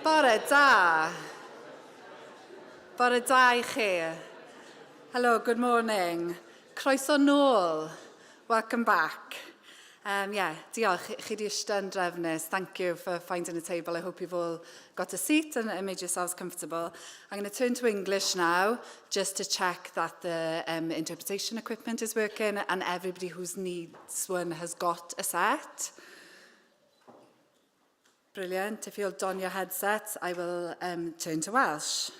Bore da. Bore da i chi. Hello, good morning. Croeso nôl. Welcome back. Um, yeah, diolch. Chi di eistedd yn drefnus. Thank you for finding a table. I hope you've all got a seat and, and made yourselves comfortable. I'm going to turn to English now, just to check that the um, interpretation equipment is working and everybody who needs one has got a set. Brilliant. If you'll don your headsets, I will um, turn to Welsh.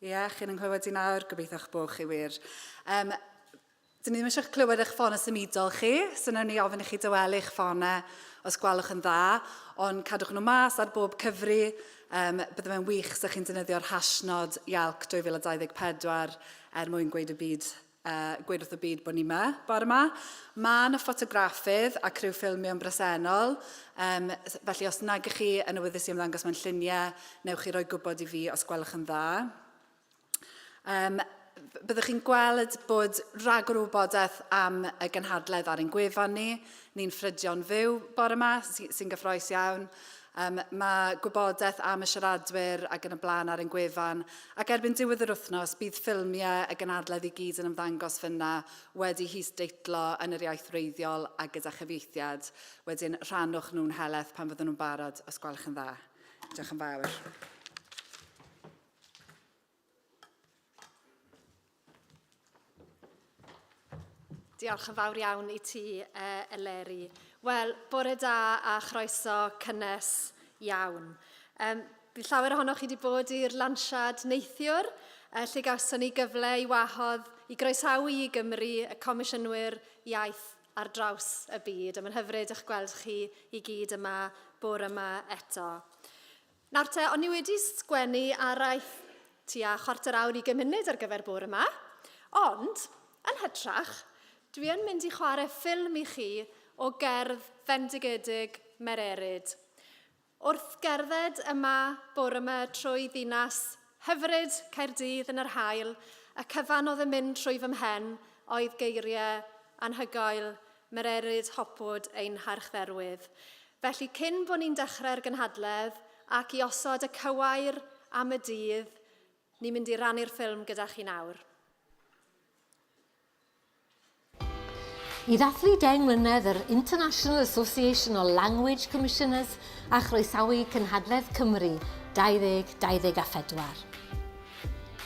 Ie, yeah, chi'n nghlywed i nawr, gobeithio'ch bod chi wir. Um, Dyn ni ddim eisiau clywed eich ffonau symudol chi, so nawn ni ofyn i chi dawelu eich ffonau os gwelwch yn dda, ond cadwch nhw mas ar bob cyfri. Um, bydde fe'n wych os chi'n defnyddio'r hashnod IALC 2024 er mwyn gweud y byd uh, gweud wrth y byd bod ni yma bore yma. Mae yna ffotograffydd a criw ffilmio yn bresennol, um, felly os nag ych chi yn awyddus i ymddangos mewn lluniau, newch chi roi gwybod i fi os gwelwch yn dda. Um, byddwch chi'n gweld bod rhagor o wybodaeth am y gynhadledd ar ein gwefan ni. Ni'n ffrydio'n fyw bore yma, sy'n sy gyffroes iawn. Um, mae gwybodaeth am y siaradwyr ac yn y blaen ar ein gwefan, ac erbyn diwedd yr wythnos bydd ffilmiau y gynhadledd i gyd yn ymddangos fyna wedi hys-deitlo yn yr iaith wreiddiol a gyda chyfieithiad. Wedyn rhannwch nhw'n helaeth pan fyddwn nhw'n barod, os gwelwch yn dda. Diolch yn fawr. Diolch yn fawr iawn i ti, uh, Eleri. Wel, bore da a chroeso cynnes iawn. Um, bydd llawer ohonoch chi wedi bod i'r lansiad neithiwr, uh, lle gawson ni gyfle i wahodd i groesawu i Gymru y Comisiynwyr Iaith ar draws y byd. A mae'n hyfryd eich gweld chi i gyd yma bore yma eto. Nawr te, o'n i wedi sgwennu araith tua chwarter awr i munud ar gyfer bore yma, ond, yn hytrach, dwi yn mynd i chwarae ffilm i chi o gerdd fendigedig Mererid. Wrth gerdded yma bore yma trwy ddinas hyfryd Caerdydd yn yr haul, y cyfan oedd yn mynd trwy fy mhen oedd geiriau anhygoel Mererid Hopwood ein harchdderwydd. Felly cyn bod ni'n dechrau'r gynhadledd ac i osod y cywair am y dydd, ni'n mynd i rannu'r ffilm gyda chi nawr. I ddathlu deng mlynedd yr International Association o Language Commissioners a chroesawu Cynhadledd Cymru 2024.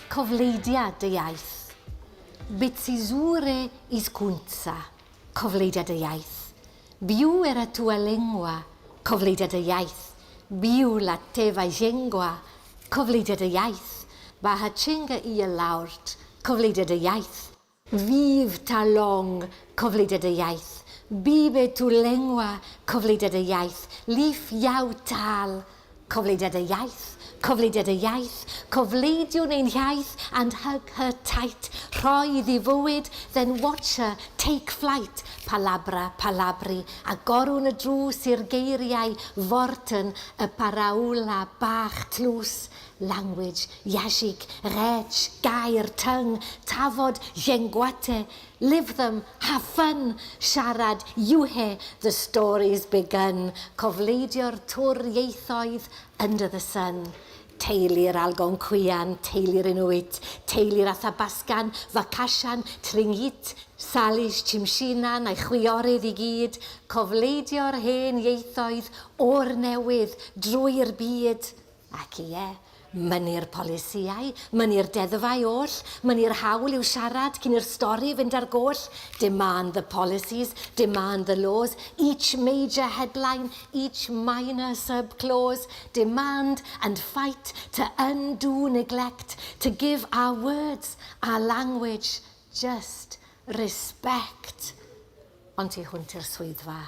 Cofleidia dy iaith. Bitsizure iskuntsa. Cofleidia dy iaith. Byw era tua lengua, cofleidia dy iaith. Byw la teva llengua, cofleidia dy iaith. Baha chinga i y lawrt, cofleidia dy iaith. Vive ta long, cofleidia dy iaith. Bibe tu lengua, cofleidia dy iaith. Lif iau tal, Cofleidia dy iaith, cofleidia dy iaith, cofleidiwn ein hiaith and hug her tight, rhoi iddi fywyd, then watch her take flight, palabra, palabri, agorwn y drws i'r geiriau fortyn y paraula bach tlws, language, iasig, rech, gair, tongue, tafod, llenguate, Live them, have fun, siarad, yuhe, the story's begun, cofleidio'r twr ieithoedd under the sun. Teulu'r Algonquian, teulu'r Inuit, teulu'r Athabaskan, Vakashan, Tlingit, Salish, Tsimshinan a'i chwiorydd i gyd, cofleidio'r hen ieithoedd o'r newydd drwy'r byd. Ac ie, mynnu'r polisïau, mynnu'r deddfau oll, mynnu'r hawl i'w siarad cyn i'r stori fynd ar goll, demand the policies, demand the laws, each major headline, each minor sub-clause, demand and fight to undo neglect, to give our words, our language, just respect. Ond tu hwnt i'r swyddfa,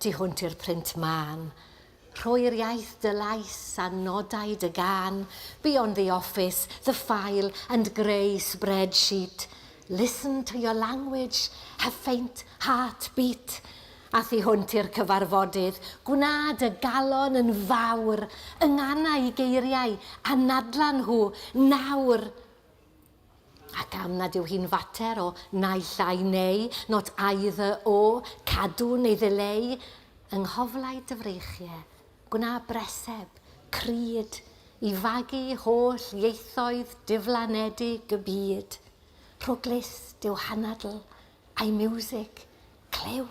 tu hwnt i'r print mân, Rhoi'r iaith dy lais a nodau dy gân, Beyond the office, the file and grey spreadsheet, Listen to your language, her faint heart beat. A thu hwnt i'r cyfarfodydd, gwna dy galon yn fawr, Yngana i geiriau, anadla nhw, nawr. Ac am nad yw hi'n fater o naill ai neu, not either or, cadw neu ddileu, yng nghoflau dy freichiau, Gwna breseb, cryd, i fagu holl ieithoedd diflanedig y byd. Rho glust i'w hanadl, a'i miwsig, clyw.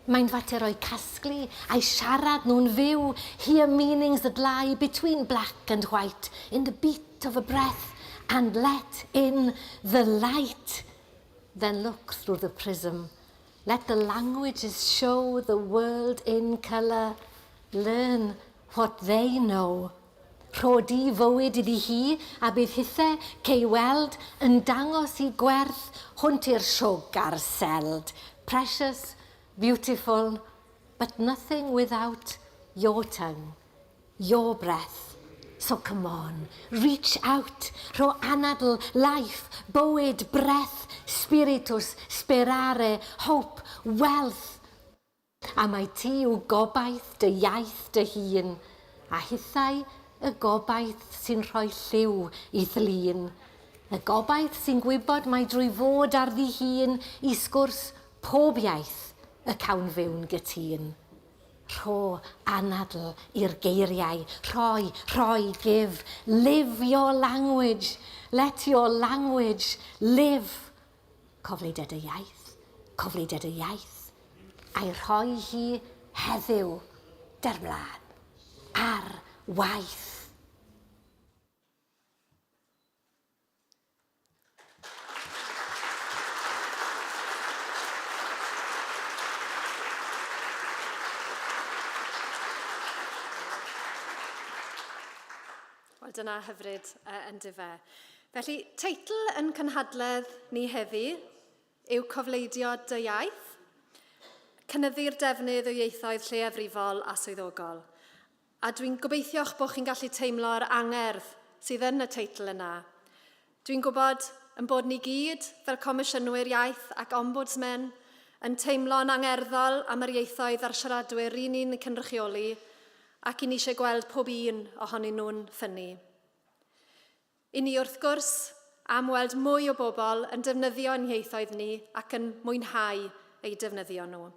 Mae'n fater o'u casglu a'u siarad nhw'n fyw, hear meanings that lie between black and white, in the beat of a breath, and let in the light. Then look through the prism. Let the languages show the world in colour. Learn what they know. Rho di fywyd iddi hi, a bydd hithe, cei weld, yn dangos i gwerth hwnt i'r siwg a'r seld. Precious, beautiful, but nothing without your tongue, your breath. So come on, reach out, rho anadl, life, bywyd, breath, spiritus, sperare, hope, wealth. A mai ti yw gobaith dy iaith dy hun, a hithau y gobaith sy'n rhoi lliw i'th lun. Y gobaith sy'n gwybod mai drwy fod ar ddi-hun i sgwrs pob iaith y cawn fyw'n gytûn. Rho anadl i'r geiriau, rhoi, rhoi, give, live your language, let your language live. Cofleidia dy iaith, cofleidia dy iaith, a'i rhoi hi heddiw, der mlaen, ar waith. Wel, dyna hyfryd uh, yn dyfe. Felly, teitl yn cynhadledd ni heddi yw Cofleidio dy iaith, cynyddu'r defnydd o ieithoedd lleiafrifol a swyddogol. A dwi'n gobeithio'ch bod chi'n gallu teimlo'r angerdd sydd yn y teitl yna. Dwi'n gwybod yn bod ni gyd, fel comisiynwyr iaith ac ombudsmen, yn teimlo'n angerddol am yr ieithoedd a'r siaradwyr ry'n ni'n cynrychioli, ac i ni eisiau gweld pob un ohonyn nhw'n ffynnu. I ni, wrth gwrs, am weld mwy o bobl yn defnyddio ein hieithoedd ni ac yn mwynhau eu defnyddio nhw.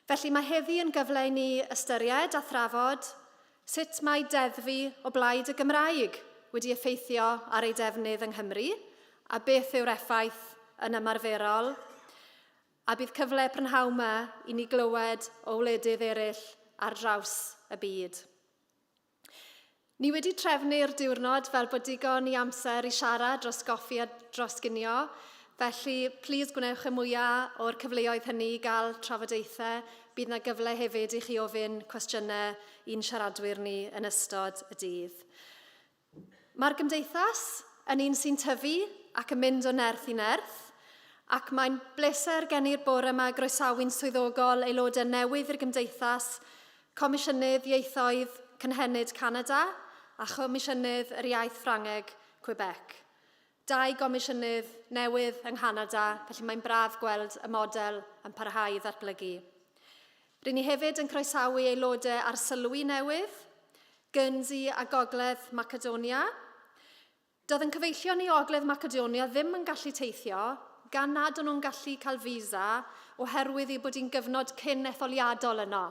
Felly mae heddi yn gyfle i ni ystyried a thrafod sut mae deddfu o blaid y Gymraeg wedi effeithio ar ei defnydd yng Nghymru a beth yw'r effaith yn ymarferol. A bydd cyfle prynhawn 'ma i ni glywed o wledydd eraill ar draws y byd. Ni wedi trefnu'r diwrnod fel bod digon i amser i siarad dros goffi a dros ginio, felly plîs gwnewch y mwyaf o'r cyfleoedd hynny i gael trafodaethau. Bydd 'na gyfle hefyd i chi ofyn cwestiynau i'n siaradwyr ni yn ystod y dydd. Mae'r gymdeithas yn un sy'n tyfu ac yn mynd o nerth i nerth, ac mae'n bleser gen i'r bore yma groesawu'n swyddogol aelodau newydd i'r gymdeithas, Comisiynydd Ieithoedd Cynhenid Canada a Chomisiynydd yr Iaith Ffrangeg Quebec. Dau gomisiynydd newydd yng Nghanada, felly mae'n braf gweld y model yn parhau i ddatblygu. Ry'n ni hefyd yn croesawu aelodau arsylwi newydd, Guernsey a Gogledd Macedonia. Doedd yn cyfeillion ni o Ogledd Macedonia ddim yn gallu teithio gan nad o'n nhw'n gallu cael visa oherwydd ei bod hi'n gyfnod cyn etholiadol yno.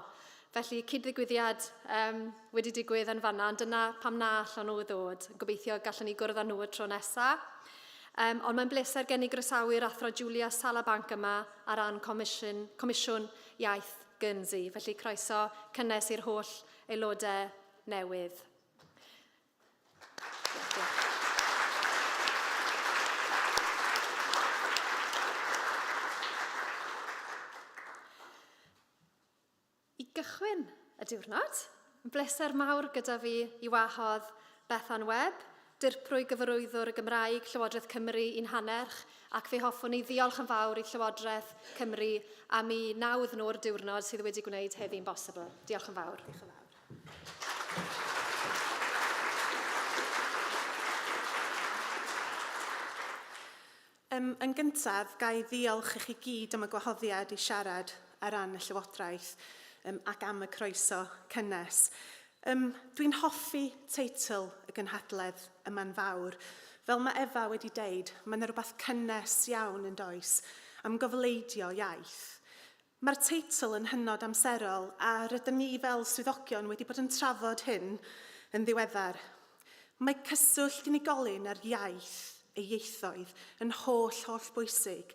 Felly cyd-ddigwyddiad um, wedi digwydd yn fanna, ond dyna pam na allon nhw ddod. Gobeithio gallwn ni gwrdd â nhw y tro nesaf. Um, ond mae'n bleser gen i groesawu'r athro Julia Salabank yma ar ran Comisiwn, Comisiwn Iaith Guernsey. Felly croeso cynnes i'r holl aelodau newydd. I gychwyn y diwrnod, yn bleser mawr gyda fi i wahodd Bethan Webb, Dirprwy Gyfarwyddwr y Gymraeg Llywodraeth Cymru i'n hannerch, ac fe hoffwn i ddiolch yn fawr i Llywodraeth Cymru am i nawdd nhw'r diwrnod sydd wedi gwneud heddi'n bosibl. Diolch yn fawr. Diolch yn fawr. Um, yn gyntaf, ga i ddiolch i chi gyd am y gwahoddiad i siarad ar ran y Llywodraeth um, ac am y croeso cynnes. Um, Dwi'n hoffi teitl y gynhadledd yma'n fawr. Fel mae Efa wedi deud, mae yna rhywbeth cynnes iawn yn does am gofleidio iaith. Mae'r teitl yn hynod amserol a rydym ni fel swyddogion wedi bod yn trafod hyn yn ddiweddar. Mae cyswllt unigolyn â'r iaith, ei ieithoedd, yn holl, holl bwysig.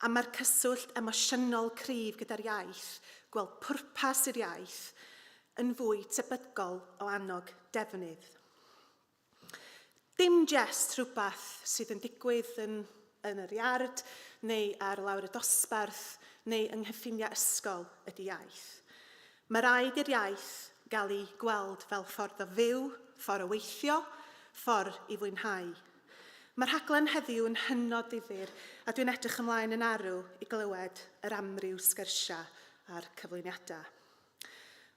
A mae'r cyswllt emosiynol cryf gyda'r iaith, gweld pwrpas i'r iaith, yn fwy tebygol o annog defnydd. Dim jest rhywbeth sydd yn digwydd yn, yn yr iard, neu ar lawr y dosbarth, neu yng nghyffiniau ysgol ydy iaith. Mae rhaid i'r iaith gael ei gweld fel ffordd o fyw, ffordd o weithio, ffordd i fwynhau. Mae'r rhaglen heddiw yn hynod ddifyr a dwi'n edrych ymlaen yn arw i glywed yr amryw sgyrsiau a'r cyflwyniadau.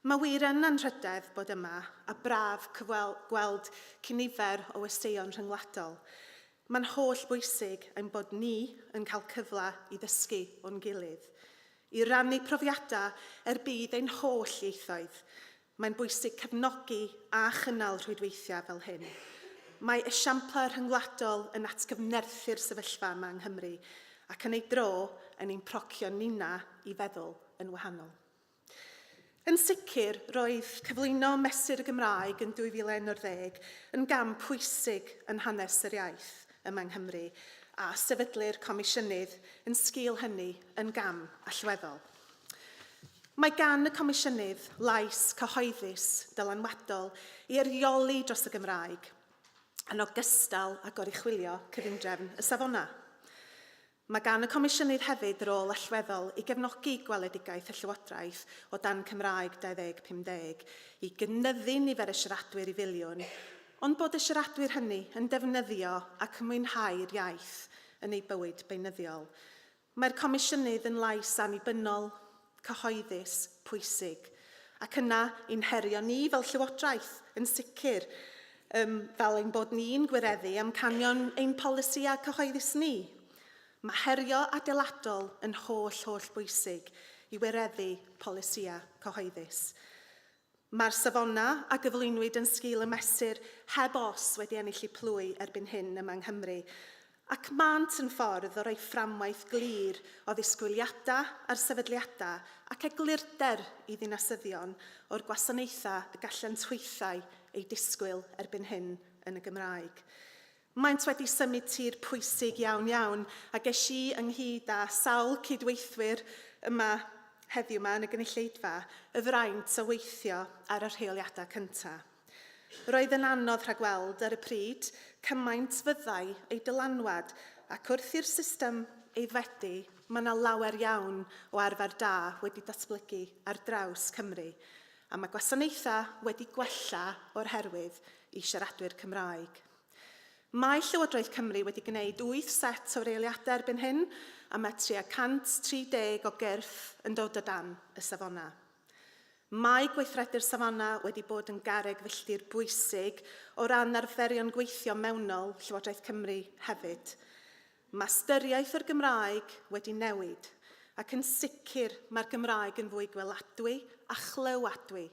Mae wir yn anrhydedd bod yma a braf gweld cynifer o westeion rhyngwladol. Mae'n holl bwysig ein bod ni yn cael cyfle i ddysgu o'n gilydd, i rannu profiadau er budd ein holl ieithoedd. Mae'n bwysig cefnogi a chynnal rhwydweithiau fel hyn. Mae esiamplau rhyngwladol yn atgyfnerthu'r sefyllfa yma yng Nghymru ac yn ei dro yn ein procio ninna i feddwl yn wahanol. Yn sicr, roedd cyflwyno Mesur y Gymraeg yn 2011 yn gam pwysig yn hanes yr iaith yma yng Nghymru, a sefydlu'r Comisiynydd yn sgil hynny yn gam allweddol. Mae gan y Comisiynydd lais cyhoeddus dylanwadol i eirioli dros y Gymraeg, yn ogystal â goruchwylio cyfundrefn y safonau. Mae gan y Comisiynydd hefyd rôl allweddol i gefnogi gweledigaeth y Llywodraeth o dan Cymraeg 2050 i gynyddu nifer y siaradwyr i filiwn, ond bod y siaradwyr hynny yn defnyddio ac yn mwynhau'r iaith yn eu bywyd beunyddiol. Mae'r Comisiynydd yn lais annibynnol, cyhoeddus, pwysig. Ac yna, i'n herio ni fel Llywodraeth, yn sicr, um, fel ein bod ni'n gwireddu amcanion ein polisïau cyhoeddus ni. Mae herio adeiladol yn holl, holl bwysig i wireddu polisïau cyhoeddus. Mae'r safonau a gyflwynwyd yn sgil y mesur heb os wedi ennill eu plwy erbyn hyn yma yng Nghymru, ac maent yn ffordd o roi fframwaith glir o ddisgwyliadau ar sefydliadau ac eglurder i ddinasyddion o'r gwasanaethau y gallent hwythau eu disgwyl erbyn hyn yn y Gymraeg. Maent wedi symud tir pwysig iawn iawn, a ges i ynghyd â sawl cydweithwyr yma heddiw 'ma yn y gynulleidfa y fraint o weithio ar y rheoliadau cyntaf. Roedd yn anodd rhagweld ar y pryd cymaint fyddai ei dylanwad, ac wrth i'r system aeddfedu, mae yna lawer iawn o arfer da wedi datblygu ar draws Cymru, a mae gwasanaethau wedi gwella o'r herwydd i siaradwyr Cymraeg. Mae Llywodraeth Cymru wedi gwneud wyth set o reoliadau erbyn hyn, a mae tua 130 o gyrff yn dod o dan y safonau. Mae gweithredu'r safonau wedi bod yn garreg filltir bwysig o ran arferion gweithio mewnol Llywodraeth Cymru hefyd. Mae ystyriaeth o'r Gymraeg wedi newid, ac yn sicr mae'r Gymraeg yn fwy gweladwy a chlywadwy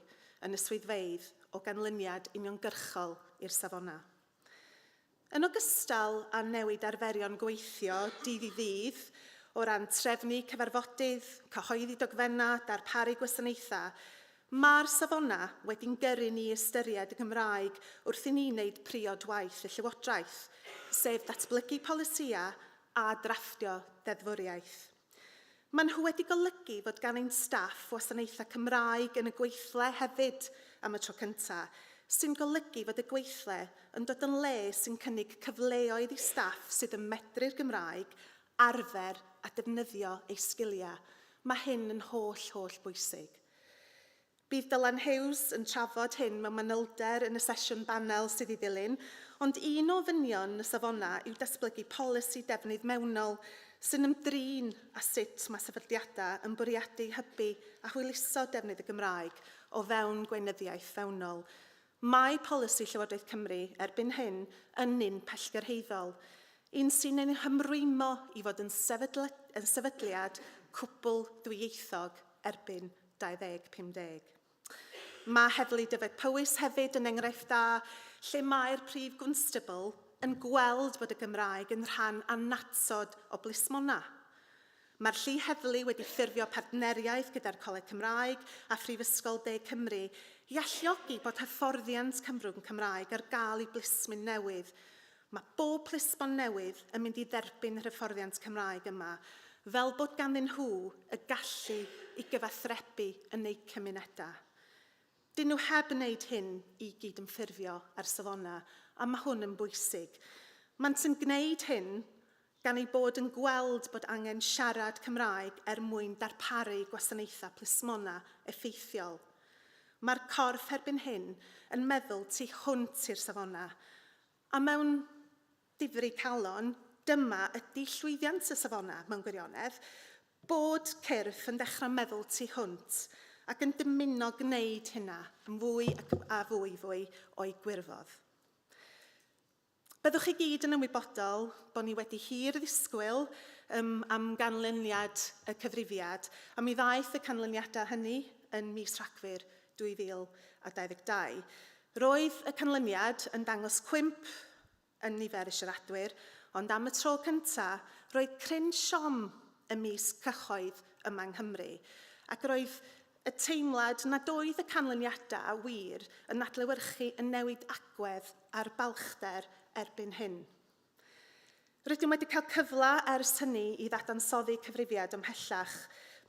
yn y swyddfeydd o ganlyniad uniongyrchol i'r safonau. Yn ogystal â newid arferion gweithio dydd i ddydd o ran trefnu cyfarfodydd, cyhoeddi dogfennau, darparu gwasanaethau, mae'r safonau wedi'n gyrru ni i ystyried y Gymraeg wrth i ni wneud priod waith y Llywodraeth, sef datblygu polisïau a drafftio deddfwriaeth. Maen nhw wedi golygu fod gan ein staff wasanaethau Cymraeg yn y gweithle hefyd am y tro cyntaf, sy'n golygu fod y gweithle yn dod yn le sy'n cynnig cyfleoedd i staff sydd yn medru'r Gymraeg arfer a defnyddio eu sgiliau. Mae hyn yn holl, holl bwysig. Bydd Dylan Hughes yn trafod hyn mewn manylder yn y sesiwn banel sydd i ddilyn, ond un o ofynion y safonau yw datblygu polisi defnydd mewnol sy'n ymdrin â sut mae sefydliadau yn bwriadu hybu a hwyluso defnydd y Gymraeg o fewn gweinyddiaeth fewnol. Mae polisi Llywodraeth Cymru erbyn hyn yn un pellgyrhaeddol, un sy'n ein hymrwymo i fod yn sefydliad cwbl ddwyieithog erbyn 2050. Mae Heddlu Dyfed-Powys hefyd yn enghraifft da lle mae'r Prif Gwnstabl yn gweld bod y Gymraeg yn rhan annatod o blismona. Mae'r llu heddlu wedi ffurfio partneriaeth gyda'r Coleg Cymraeg a Phrifysgol De Cymru i alluogi bod hyfforddiant cyfrwng Cymraeg ar gael i blismyn newydd. Mae bob plismon newydd yn mynd i dderbyn yr hyfforddiant Cymraeg yma, fel bod ganddyn nhw y gallu i gyfathrebu yn eu cymunedau. Dyn nhw heb wneud hyn i gydymffurfio â'r safonau, a mae hwn yn bwysig. Maent yn gwneud hyn gan eu bod yn gweld bod angen siarad Cymraeg er mwyn darparu gwasanaethau plismona effeithiol. Mae'r corff erbyn hyn yn meddwl tu hwnt i'r safonau, a mewn difri calon, dyma ydy llwyddiant y safonau mewn gwirionedd, bod cyrff yn dechrau meddwl tu hwnt ac yn dymuno gwneud hynna yn fwy ac a fwy fwy o'i gwirfodd. Byddwch chi gyd yn ymwybodol bod ni wedi hir ddisgwyl um, am ganlyniad y cyfrifiad, a mi ddaeth y canlyniadau hynny yn mis Rhagfyr 2022. Roedd y canlyniad yn dangos cwymp yn nifer y siaradwyr, ond am y tro cyntaf, roedd cryn siom ymysg cyhoedd yma yng Nghymru, ac roedd y teimlad nad oedd y canlyniadau wir yn adlewyrchu y newid agwedd a'r balchder erbyn hyn. Rydym wedi cael cyfle ers hynny i ddadansoddi cyfrifiad ymhellach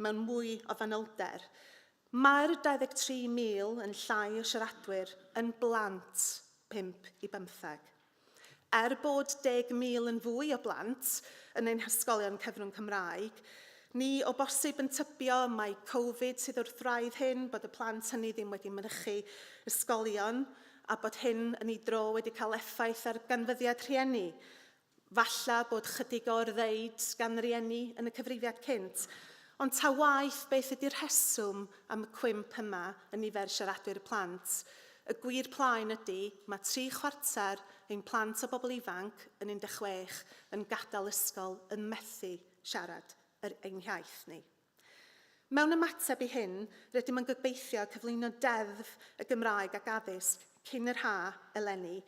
mewn mwy o fanylder. Mae'r 23,000 yn llai o siaradwyr yn blant 5 i bymtheg. Er bod 10,000 yn fwy o blant yn ein hysgolion cyfrwng Cymraeg, ni o bosib yn tybio mai Covid sydd wrth wraidd hyn, bod y plant hynny ddim wedi mynychu ysgolion a bod hyn yn ei dro wedi cael effaith ar ganfyddiad rhieni. Falla bod chydig o orddeud gan rieni yn y cyfrifiad cynt, ond ta waeth beth ydy'r rheswm am y cwymp yma yn nifer siaradwyr y plant, y gwir plaen ydy mae 3/4 ein plant a bobl ifanc yn 16 yn gadael ysgol yn methu siarad yr ein hiaith ni. Mewn ymateb i hyn, rydym yn gobeithio cyflwyno Deddf y Gymraeg ac Addysg cyn yr ha eleni,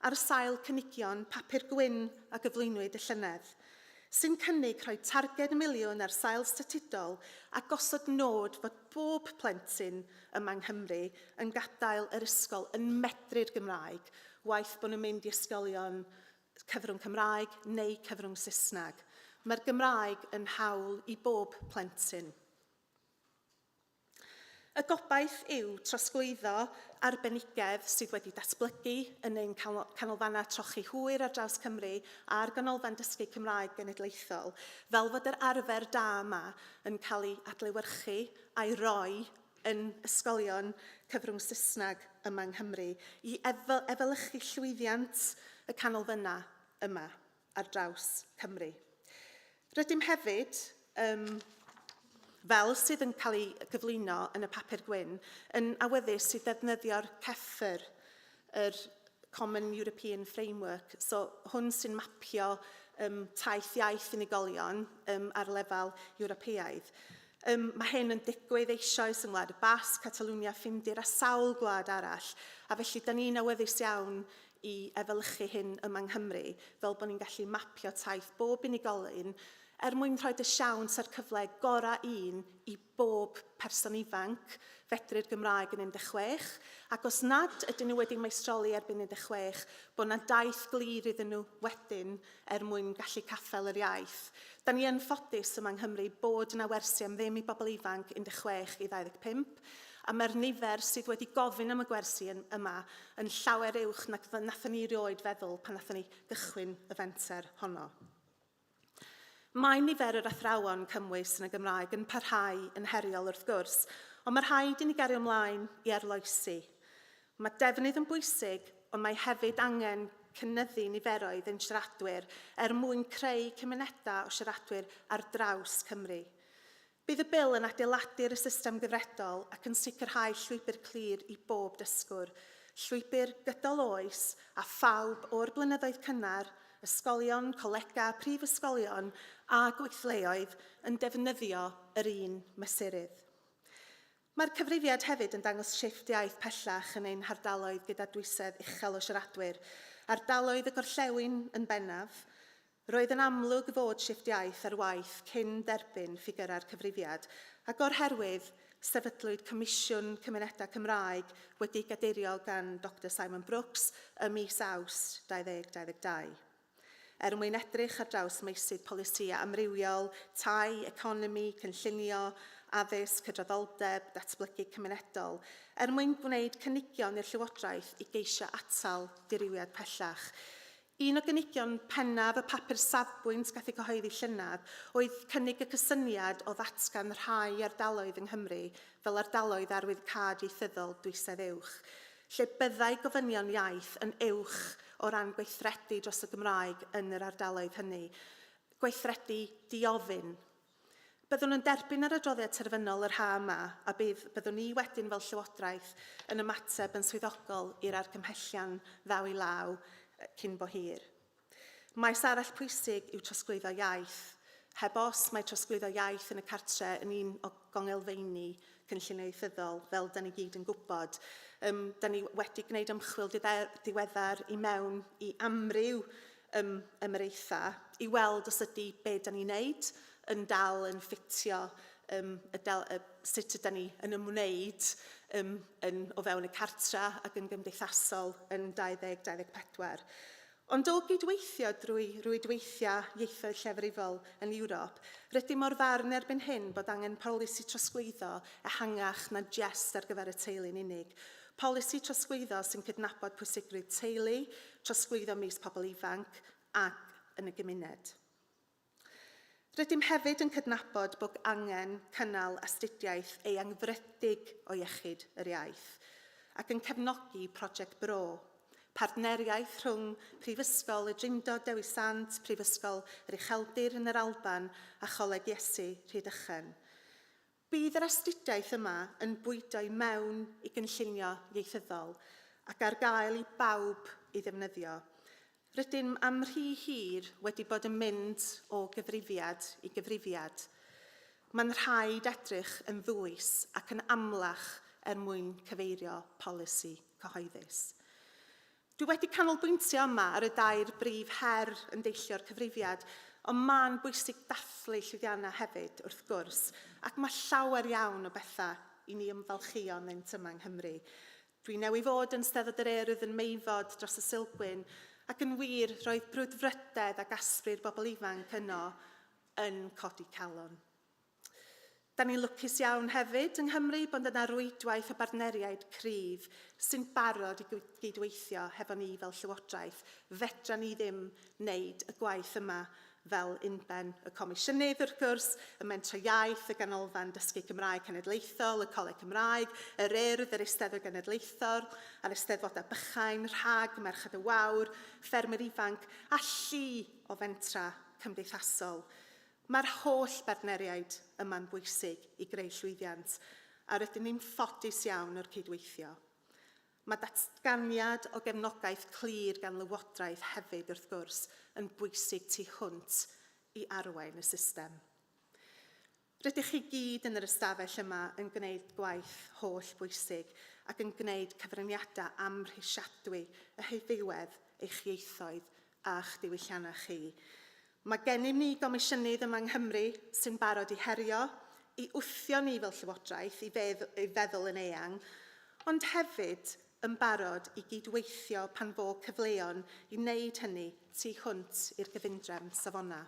ar sail cynigion Papur Gwyn a gyflwynwyd y llynedd, sy'n cynnig rhoi targed miliwn ar sail statudol a gosod nod fod bob plentyn yma yng Nghymru yn gadael yr ysgol yn medru'r Gymraeg, waeth bod nhw'n mynd i ysgolion cyfrwng Cymraeg neu cyfrwng Saesneg. Mae'r Gymraeg yn hawl i bob plentyn. Y gobaith yw trosglwyddo arbenigedd sydd wedi datblygu yn ein canolfannau trochi hwyr ar draws Cymru a'r Ganolfan Dysgu Cymraeg Genedlaethol, fel fod yr arfer da yma yn cael ei adlewyrchu a'i roi yn ysgolion cyfrwng Saesneg yma yng Nghymru i efelychu llwyddiant y canolfannau yma ar draws Cymru. Rydym hefyd, um, fel sydd yn cael ei gyflwyno yn y papur gwyn, yn awyddus i ddefnyddio'r CEFR, yr Common European Framework. So hwn sy'n mapio um, taith iaith unigolion um, ar lefel Ewropeaidd. Um, mae hyn yn digwydd eisoes yng Ngwlad y Basg, Catalwnia, Ffindir a sawl gwlad arall, a felly da ni'n awyddus iawn i efelychu hyn yma yng Nghymru, fel bod ni'n gallu mapio taith bob unigolyn er mwyn rhoi y siawns a'r cyfle gorau un i bob person ifanc fedru'r Gymraeg yn 16, ac os nad ydyn nhw wedi meistroli erbyn 16, bod 'na daith glir iddyn nhw wedyn er mwyn gallu caffael yr iaith. Da ni yn ffodus yma yng Nghymru bod yna wersi am ddim i bobl ifanc 16 i 25, a mae'r nifer sydd wedi gofyn am y gwersi yn, yma yn llawer uwch nag nathon ni rioed feddwl pan nathon ni gychwyn y fenter honno. Mae nifer yr athrawon cymwys yn y Gymraeg yn parhau yn heriol wrth gwrs, ond mae rhaid i ni gario ymlaen i arloesi. Mae defnydd yn bwysig, ond mae hefyd angen cynyddu niferoedd ein siaradwyr er mwyn creu cymunedau o siaradwyr ar draws Cymru. Bydd y Bil yn adeiladu'r system gyfredol ac yn sicrhau llwybr clir i bob dysgwr, llwybr gydol oes a phawb o'r blynyddoedd cynnar, ysgolion, colegau, prifysgolion a gweithleoedd yn defnyddio yr un mesurydd. Mae'r cyfrifiad hefyd yn dangos shifft iaith pellach yn ein hardaloedd gyda dwysedd uchel o siaradwyr, ardaloedd y gorllewin yn bennaf. Roedd yn amlwg fod shifft iaith ar waith cyn derbyn ffigyrau'r cyfrifiad, ac o'r herwydd, sefydlwyd Comisiwn Cymunedau Cymraeg wedi'i gadeirio gan Doctor Simon Brooks ym mis Awst 2022. Er mwyn edrych ar draws meysydd polisïau amrywiol, tai, economi, cynllunio, addysg, cydraddoldeb, datblygu cymunedol, er mwyn gwneud cynigion i'r Llywodraeth i geisio atal dirywiad pellach. Un o gynigion pennaf y papur safbwynt gath ei gyhoeddi llynedd oedd cynnig y cysyniad o ddatgan rhai ardaloedd yng Nghymru fel ardaloedd arwyddcâd ieithyddol dwysedd uwch, lle byddai gofynion iaith yn uwch o ran gweithredu dros y Gymraeg yn yr ardaloedd hynny, gweithredu diofyn. Byddwn yn derbyn yr adroddiad terfynol yr ha' yma a bydd byddwn ni wedyn fel Llywodraeth yn ymateb yn swyddogol i'r argymhellion ddaw i law cyn bo hir. Maes arall pwysig yw trosglwyddo iaith. Heb os, mae trosglwyddo iaith yn y cartre yn un o gongelfeini cynllunio ieithyddol, fel da ni gyd yn gwybod. Um, da ni wedi gwneud ymchwil diweddar i mewn i amryw ym ymyraethau i weld os ydy be da ni'n neud yn dal yn ffitio um, y del, y, sut ydy ni yn ymwneud um, yn, o fewn y cartra ac yn gymdeithasol yn 2024. Ond o gydweithio drwy rwydweithiau ieithoedd llefrifol yn Ewrop, rydym o'r farn erbyn hyn bod angen polisi trosglwyddo ehangach na jest ar gyfer y teulu'n unig. Polisi trosglwyddo sy'n cydnabod pwysigrwydd teulu, trosglwyddo mis pobl ifanc ac yn y gymuned. Rydym hefyd yn cydnabod bod angen cynnal astudiaeth eangfrydig o iechyd yr iaith ac yn cefnogi Prosiect Bro, partneriaeth rhwng Prifysgol y Drindod Dewi Sant, Prifysgol yr Ucheldir yn yr Alban a Choleg Iesu Rhydychen. Bydd yr astudiaeth yma yn bwydo i mewn i gynllunio ieithyddol ac ar gael i bawb ei ddefnyddio. Rydym am rhy hir wedi bod yn mynd o gyfrifiad i gyfrifiad. Mae'n rhaid edrych yn ddwys ac yn amlach er mwyn cyfeirio polisi cyhoeddus. Dwi wedi canolbwyntio yma ar y dair brif her yn deillio'r cyfrifiad, ond mae'n bwysig dathlu llwyddiannau hefyd, wrth gwrs, ac mae llawer iawn o bethau i ni ymfalchïo ynddynt yma yng Nghymru. Dwi newy fod yn Steddfod yr Urdd yn Meifod dros y Sulgwyn, ac yn wir, roedd brwdfrydedd ac asbri'r bobl ifanc yno yn codi calon. Da ni'n lwcus iawn hefyd yng Nghymru bod yna rwydwaith o bartneriaid cryf sy'n barod i gydweithio hefo ni fel Llywodraeth. Fedra ni ddim wneud y gwaith yma fel unben y Comisiynydd, wrth gwrs, y Mentrau Iaith, y Ganolfan Dysgu Cymraeg Cenedlaethol, y Coleg Cymraeg, yr Urdd, yr Eisteddfod Genedlaethol, a'r Eisteddfodau Bychain, Rhag, Merched y Wawr, Ffermwyr Ifanc, a llu o fentrau cymdeithasol. Mae'r holl bartneriaid yma'n bwysig i greu llwyddiant, a rydyn ni'n ffodus iawn o'r cydweithio. Mae datganiad o gefnogaeth clir gan Lywodraeth hefyd, wrth gwrs, yn bwysig tu hwnt i arwain y system. Rydych chi gyd yn yr ystafell yma yn gwneud gwaith holl bwysig ac yn gwneud cyfraniadau amhrisiadwy y hyddiwedd eich ieithoedd a'ch diwylliannau chi. Mae gennym ni gomisiynydd yma yng Nghymru sy'n barod i herio, i wthio ni fel Llywodraeth i, fedd i feddwl yn eang, ond hefyd yn barod i gydweithio pan fo cyfleon i wneud hynny tu hwnt i'r gyfundrefn safonau.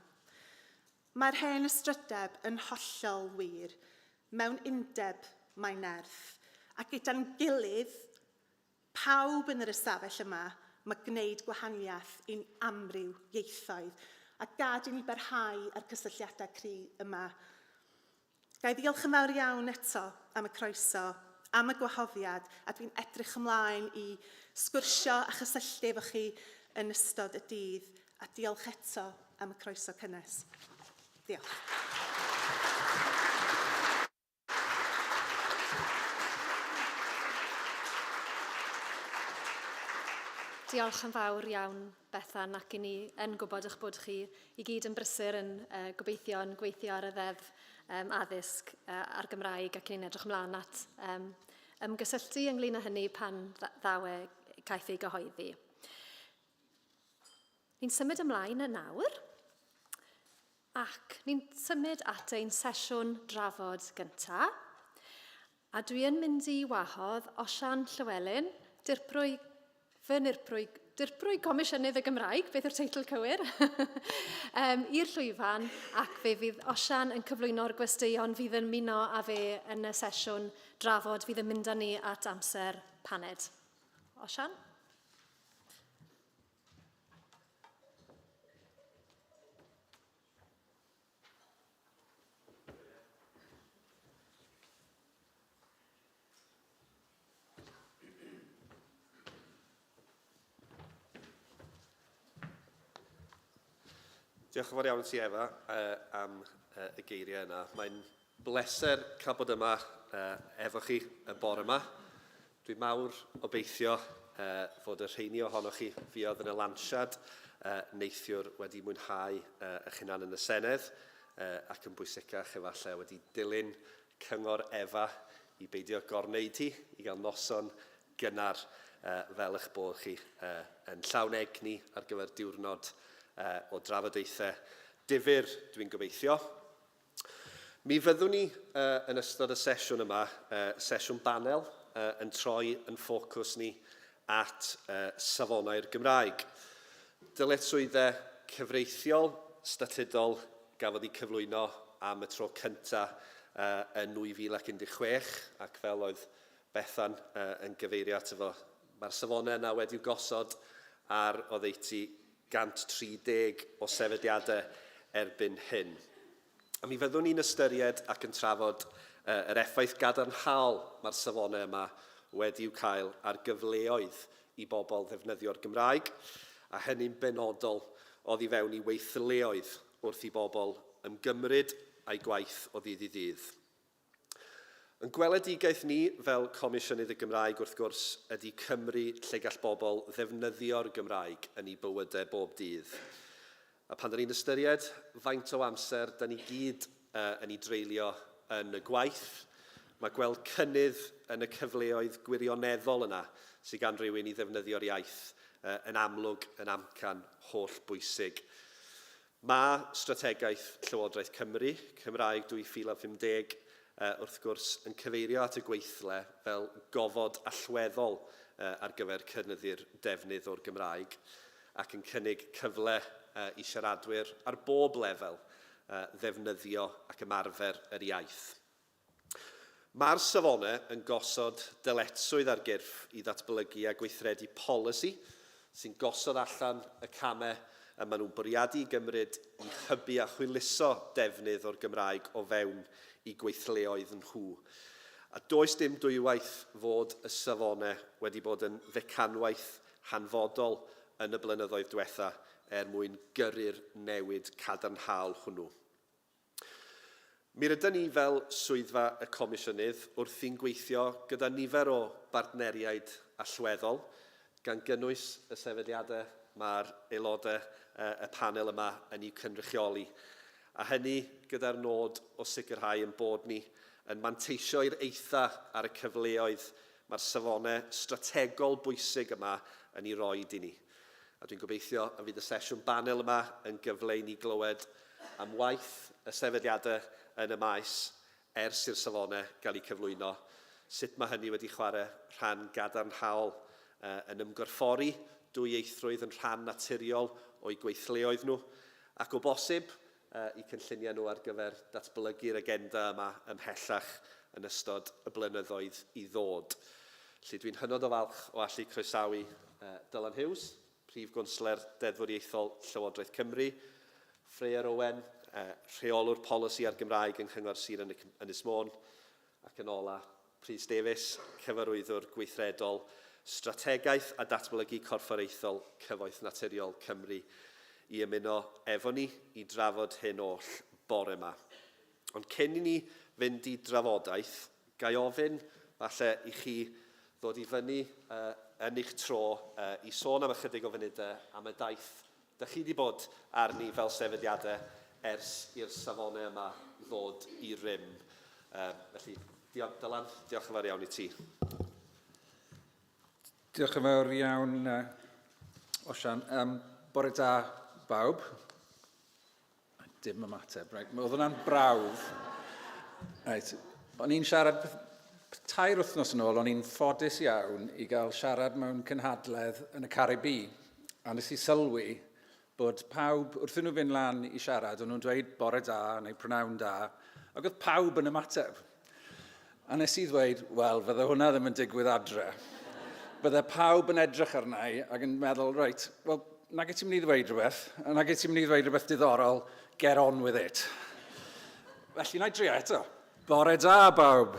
Mae'r hen ystrydeb yn hollol wir. Mewn undeb mae nerth. A gyda'n gilydd, Pawb yn yr ystafell yma, mae gwneud gwahaniaeth i'n amryw ieithoedd, a gad i ni barhau â'r cysylltiadau cry yma. Ga i ddiolch yn fawr iawn eto am y croeso, am y gwahoddiad, a dwi'n edrych ymlaen i sgwrsio a chysylltu efo chi yn ystod y dydd, a diolch eto am y croeso cynnes. Diolch. Diolch yn fawr iawn, Bethan, ac i ni yn gwybod eich bod chi i gyd yn brysur yn uh, gobeithio yn gweithio ar y ddeddf um, addysg uh, a'r Gymraeg ac ni'n edrych ymlaen at um, ymgysylltu ynglyn â hynny pan ddaw e caiff ei gyhoeddi. Ni'n symud ymlaen yn nawr. Ac ni'n symud at ein sesiwn drafod gynta. A dwi yn mynd i wahodd Osian Llywelyn, dirprwy, fy nirprwy, dirprwy Comisiynydd y Gymraeg, beth yw'r teitl cywir, um, i'r llwyfan, ac fe fydd Osian yn cyflwyno'r gwesteion fydd yn muno â fe yn y sesiwn drafod fydd yn mynd â ni at amser paned. Osian? Diolch yn fawr iawn ti, Efa, am y geiriau yna. Mae'n bleser cael bod yma efo chi y bore yma. Dwi'n mawr obeithio fod y rheini ohonoch chi fuodd yn y lansiad neithiwr wedi mwynhau eich hunan yn y Senedd, ac yn bwysicach efallai wedi dilyn cyngor Efa i beidio gorwneud hi, i gael noson gynnar fel eich bod chi yn llawn egni ar gyfer diwrnod o drafodaethau difyr, dwi'n gobeithio. Mi fyddwn ni yn ystod y sesiwn yma, sesiwn banel, yn troi yn ffocws ni at safonau'r Gymraeg. Dyletswyddau cyfreithiol, statudol gafodd eu cyflwyno am y tro cyntaf yn 2016 ac fel oedd Bethan yn gyfeirio ato fo, mae'r safonau yna wedi'u gosod ar oddeutu 130 o sefydliadau erbyn hyn. A mi fyddwn ni'n ystyried ac yn trafod yr effaith gadarnhaol mae'r safonau yma wedi'u cael ar gyfleoedd i bobl ddefnyddio'r Gymraeg, a hynny'n benodol oddi fewn i weithleoedd wrth i bobl ymgymryd â'u gwaith o ddydd i ddydd. Ein gweledigaeth ni fel Comisiynydd y Gymraeg, wrth gwrs, ydy Cymru lle gall bobl ddefnyddio'r Gymraeg yn eu bywydau bob dydd. A pan da ni'n ystyried faint o amser da ni gyd yn ei dreulio yn y gwaith, mae gweld cynnydd yn y cyfleoedd gwirioneddol yna sydd gan rywun i ddefnyddio'r iaith yn amlwg yn amcan holl bwysig. Mae strategaeth Llywodraeth Cymru, Cymraeg 2050, wrth gwrs, yn cyfeirio at y gweithle fel gofod allweddol ar gyfer cynyddu'r defnydd o'r Gymraeg ac yn cynnig cyfle i siaradwyr ar bob lefel ddefnyddio ac ymarfer yr iaith. Mae'r safonau yn gosod dyletswydd ar gyrff i ddatblygu a gweithredu polisi sy'n gosod allan y camau y maen nhw'n bwriadu i gymryd i hybu a hwyluso defnydd o'r Gymraeg o fewn eu gweithleoedd nhw. A does dim dwywaith fod y safonau wedi bod yn fecanwaith hanfodol yn y blynyddoedd diwetha' er mwyn gyrru'r newid cadarnhaol hwnnw. Mi rydyn ni fel Swyddfa y Comisiynydd wrthi'n gweithio gyda nifer o bartneriaid allweddol, gan gynnwys y sefydliadau mae'r aelodau y panel yma yn eu cynrychioli, a hynny gyda'r nod o sicrhau ein bod ni yn manteisio i'r eitha ar y cyfleoedd mae'r safonau strategol bwysig yma yn eu roid i ni. A dwi'n gobeithio y fydd y sesiwn banel yma yn gyfle i ni glywed am waith y sefydliadau yn y maes ers i'r safonau gael eu cyflwyno, sut mae hynny wedi chwarae rhan gadarnhaol yn ymgorffori dwyieithrwydd yn rhan naturiol o'u gweithleoedd nhw, ac o bosib, eu cynlluniau nhw ar gyfer datblygu'r agenda yma ymhellach yn ystod y blynyddoedd i ddod. Felly dwi'n hynod o falch o allu croesawu Dylan Hughes, Prif Gwnsler Deddfwriaethol Llywodraeth Cymru, Ffreyr Owen, Rheolwr Polisi a'r Gymraeg yng Nghyngor Sir Ynys Môn, Ac yn ola, Prys Davies, Cyfarwyddwr Gweithredol Strategaeth a Datblygu Corfforaethol Cyfoeth Naturiol Cymru, i ymuno efo ni i drafod hyn oll bore 'ma. Ond cyn i ni fynd i drafodaeth, ga i ofyn falle i chi ddod i fyny yn eich tro i sôn am ychydig o funudau am y daith Dych chi 'di bod arni fel sefydliadau ers i'r safonau yma ddod i rym. Felly, diolch, Dylan, diolch yn fawr iawn i ti. Diolch yn fawr iawn, Osian. Um, bore da, bawb. Dim ymateb. Right. Oedd hwnna'n brawf. Right. O'n i'n siarad tair wythnos yn ôl, o'n i'n ffodus iawn i gael siarad mewn cynhadledd yn y Caribî. A nes i sylwi bod pawb, wrth nhw fynd lan i siarad, o'n nhw'n dweud bore da neu prynawn da, ac oedd pawb yn ymateb. A nes i ddweud, wel, fydde hwnna ddim yn digwydd adre. Bydde pawb yn edrych arna i ac yn meddwl, reit, wel, nag ti'n mynd i ddweud rhywbeth, a nag ti'n mynd i ddweud rhywbeth diddorol, get on with it. Felly, na i drio eto. Bore da, bawb!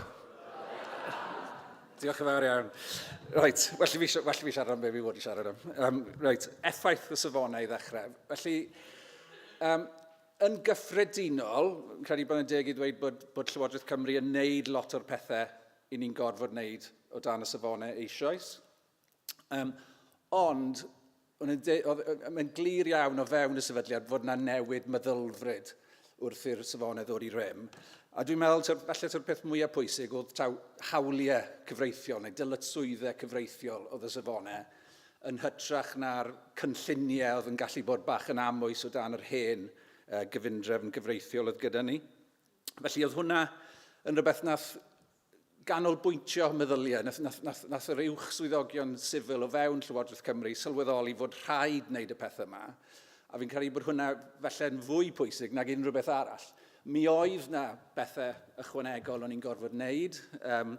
Diolch yn fawr iawn. Reit, well i fi, well i fi siarad am be fi fod i siarad am. Um, reit, effaith y safonau i ddechrau. Felly, um, yn gyffredinol, yn credu bod yn deg i ddweud bod, bod Llywodraeth Cymru yn neud lot o'r pethau i ni'n gorfod wneud o dan y safonau eisoes. Um, ond, mae'n glir iawn o fewn y sefydliad fod yna newid meddylfryd wrth i'r safonau ddod i rym. A dwi'n meddwl, taw, falle taw'r peth mwyaf pwysig oedd taw hawliau cyfreithiol neu dyletswyddau cyfreithiol oedd y safonau yn hytrach na'r cynlluniau oedd yn gallu bod bach yn amwys o dan yr hen uh, gyfundrefn gyfreithiol oedd gyda ni. Felly oedd hwnna yn rhywbeth nath ganolbwyntio meddyliau. Nath, nath, nath, nath yr uwch swyddogion sifil o fewn Llywodraeth Cymru sylweddoli fod rhaid wneud y pethau yma. A fi'n credu bod hwnna felly'n fwy pwysig nag unrhyw beth arall. Mi oedd na bethau ychwanegol o'n i'n gorfod wneud. Um,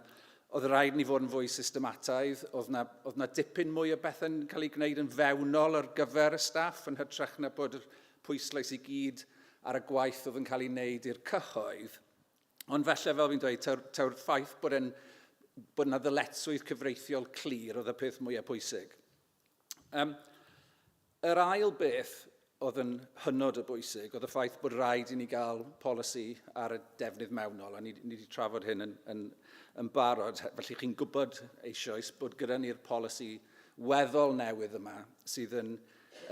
oedd rhaid ni fod yn fwy systemataidd, oedd na, oedd na dipyn mwy o bethau'n cael ei gwneud yn fewnol ar gyfer y staff yn hytrach na bod y pwyslais i gyd ar y gwaith oedd yn cael ei wneud i'r cyhoedd. Ond felly, fel fi'n dweud, taw'r, taw'r ffaith bod, en, bod yna ddyletswydd cyfreithiol clir oedd y peth mwyaf pwysig. Um, yr ail beth oedd yn hynod o bwysig oedd y ffaith bod rhaid i ni gael polisi ar y defnydd mewnol, a ni, ni wedi trafod hyn yn, yn, yn barod, felly chi'n gwybod eisoes bod gyda ni'r polisi weddol newydd yma sydd yn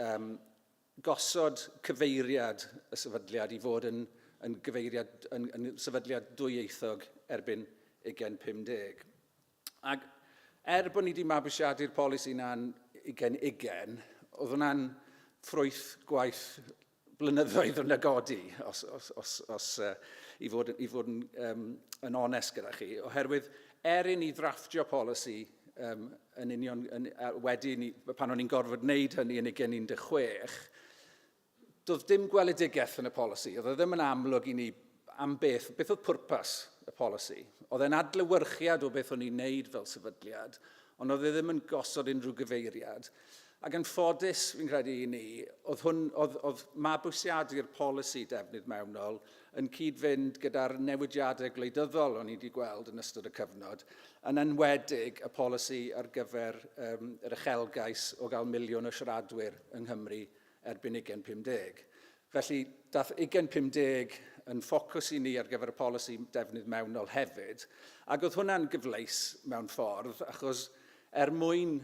um, gosod cyfeiriad y sefydliad i fod yn, yn, gyfeiriad, yn, yn sefydliad dwyieithog erbyn 2050. Ac er bod ni wedi mabwysiadu'r polisi yna'n 2020, oedd hwnna'n ffrwyth gwaith blynyddoedd o negodi, os, os, os, os, uh, i fod, i fod yn, um, yn onest gyda chi, oherwydd er i ni ddrafftio polisi um, yn union, yn, uh, wedi ni, pan o'n i'n gorfod wneud hynny yn 2016, doedd dim gweledigaeth yn y polisi. Oedd e ddim yn amlwg i ni am beth, beth oedd pwrpas y polisi. Oedd e'n adlewyrchiad o beth o'n i'n neud fel sefydliad, ond oedd e ddim yn gosod unrhyw gyfeiriad. Ac yn ffodus, fi'n credu i ni, oedd, hwn, oedd, oedd mabwysiadu'r polisi defnydd mewnol yn cyd-fynd gyda'r newidiadau gwleidyddol o'n i wedi gweld yn ystod y cyfnod, yn enwedig y polisi ar gyfer um, yr uchelgais o gael miliwn o siaradwyr yng Nghymru erbyn 2050. Felly, dath 2050 yn ffocws i ni ar gyfer y polisi defnydd mewnol hefyd, ac oedd hwnna'n gyfleus mewn ffordd, achos er mwyn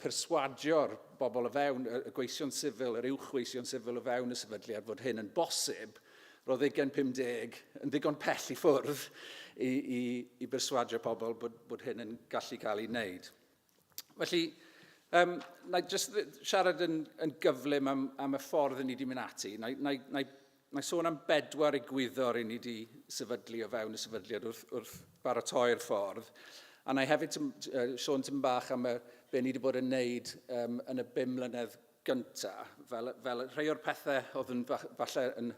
perswadio'r bobl o fewn, y gweision sifil, yr uwch weision sifil o fewn y sefydliad fod hyn yn bosib, roedd 2050 yn ddigon pell i ffwrdd i, i, i berswadio pobl bod, bod hyn yn gallu cael ei wneud. Felly, um, na i just siarad yn, yn gyflym am, am y ffordd ni wedi mynd ati. Na, na, na, na i sôn am bedwar egwyddor i ni wedi sefydlu o fewn y sefydliad wrth, wrth baratoi'r ffordd. A na i hefyd tym, uh, sôn tym bach am y, be ni wedi bod yn neud um, yn y bum mlynedd gyntaf, fel, fel rhai o'r pethau oedd yn falle yn,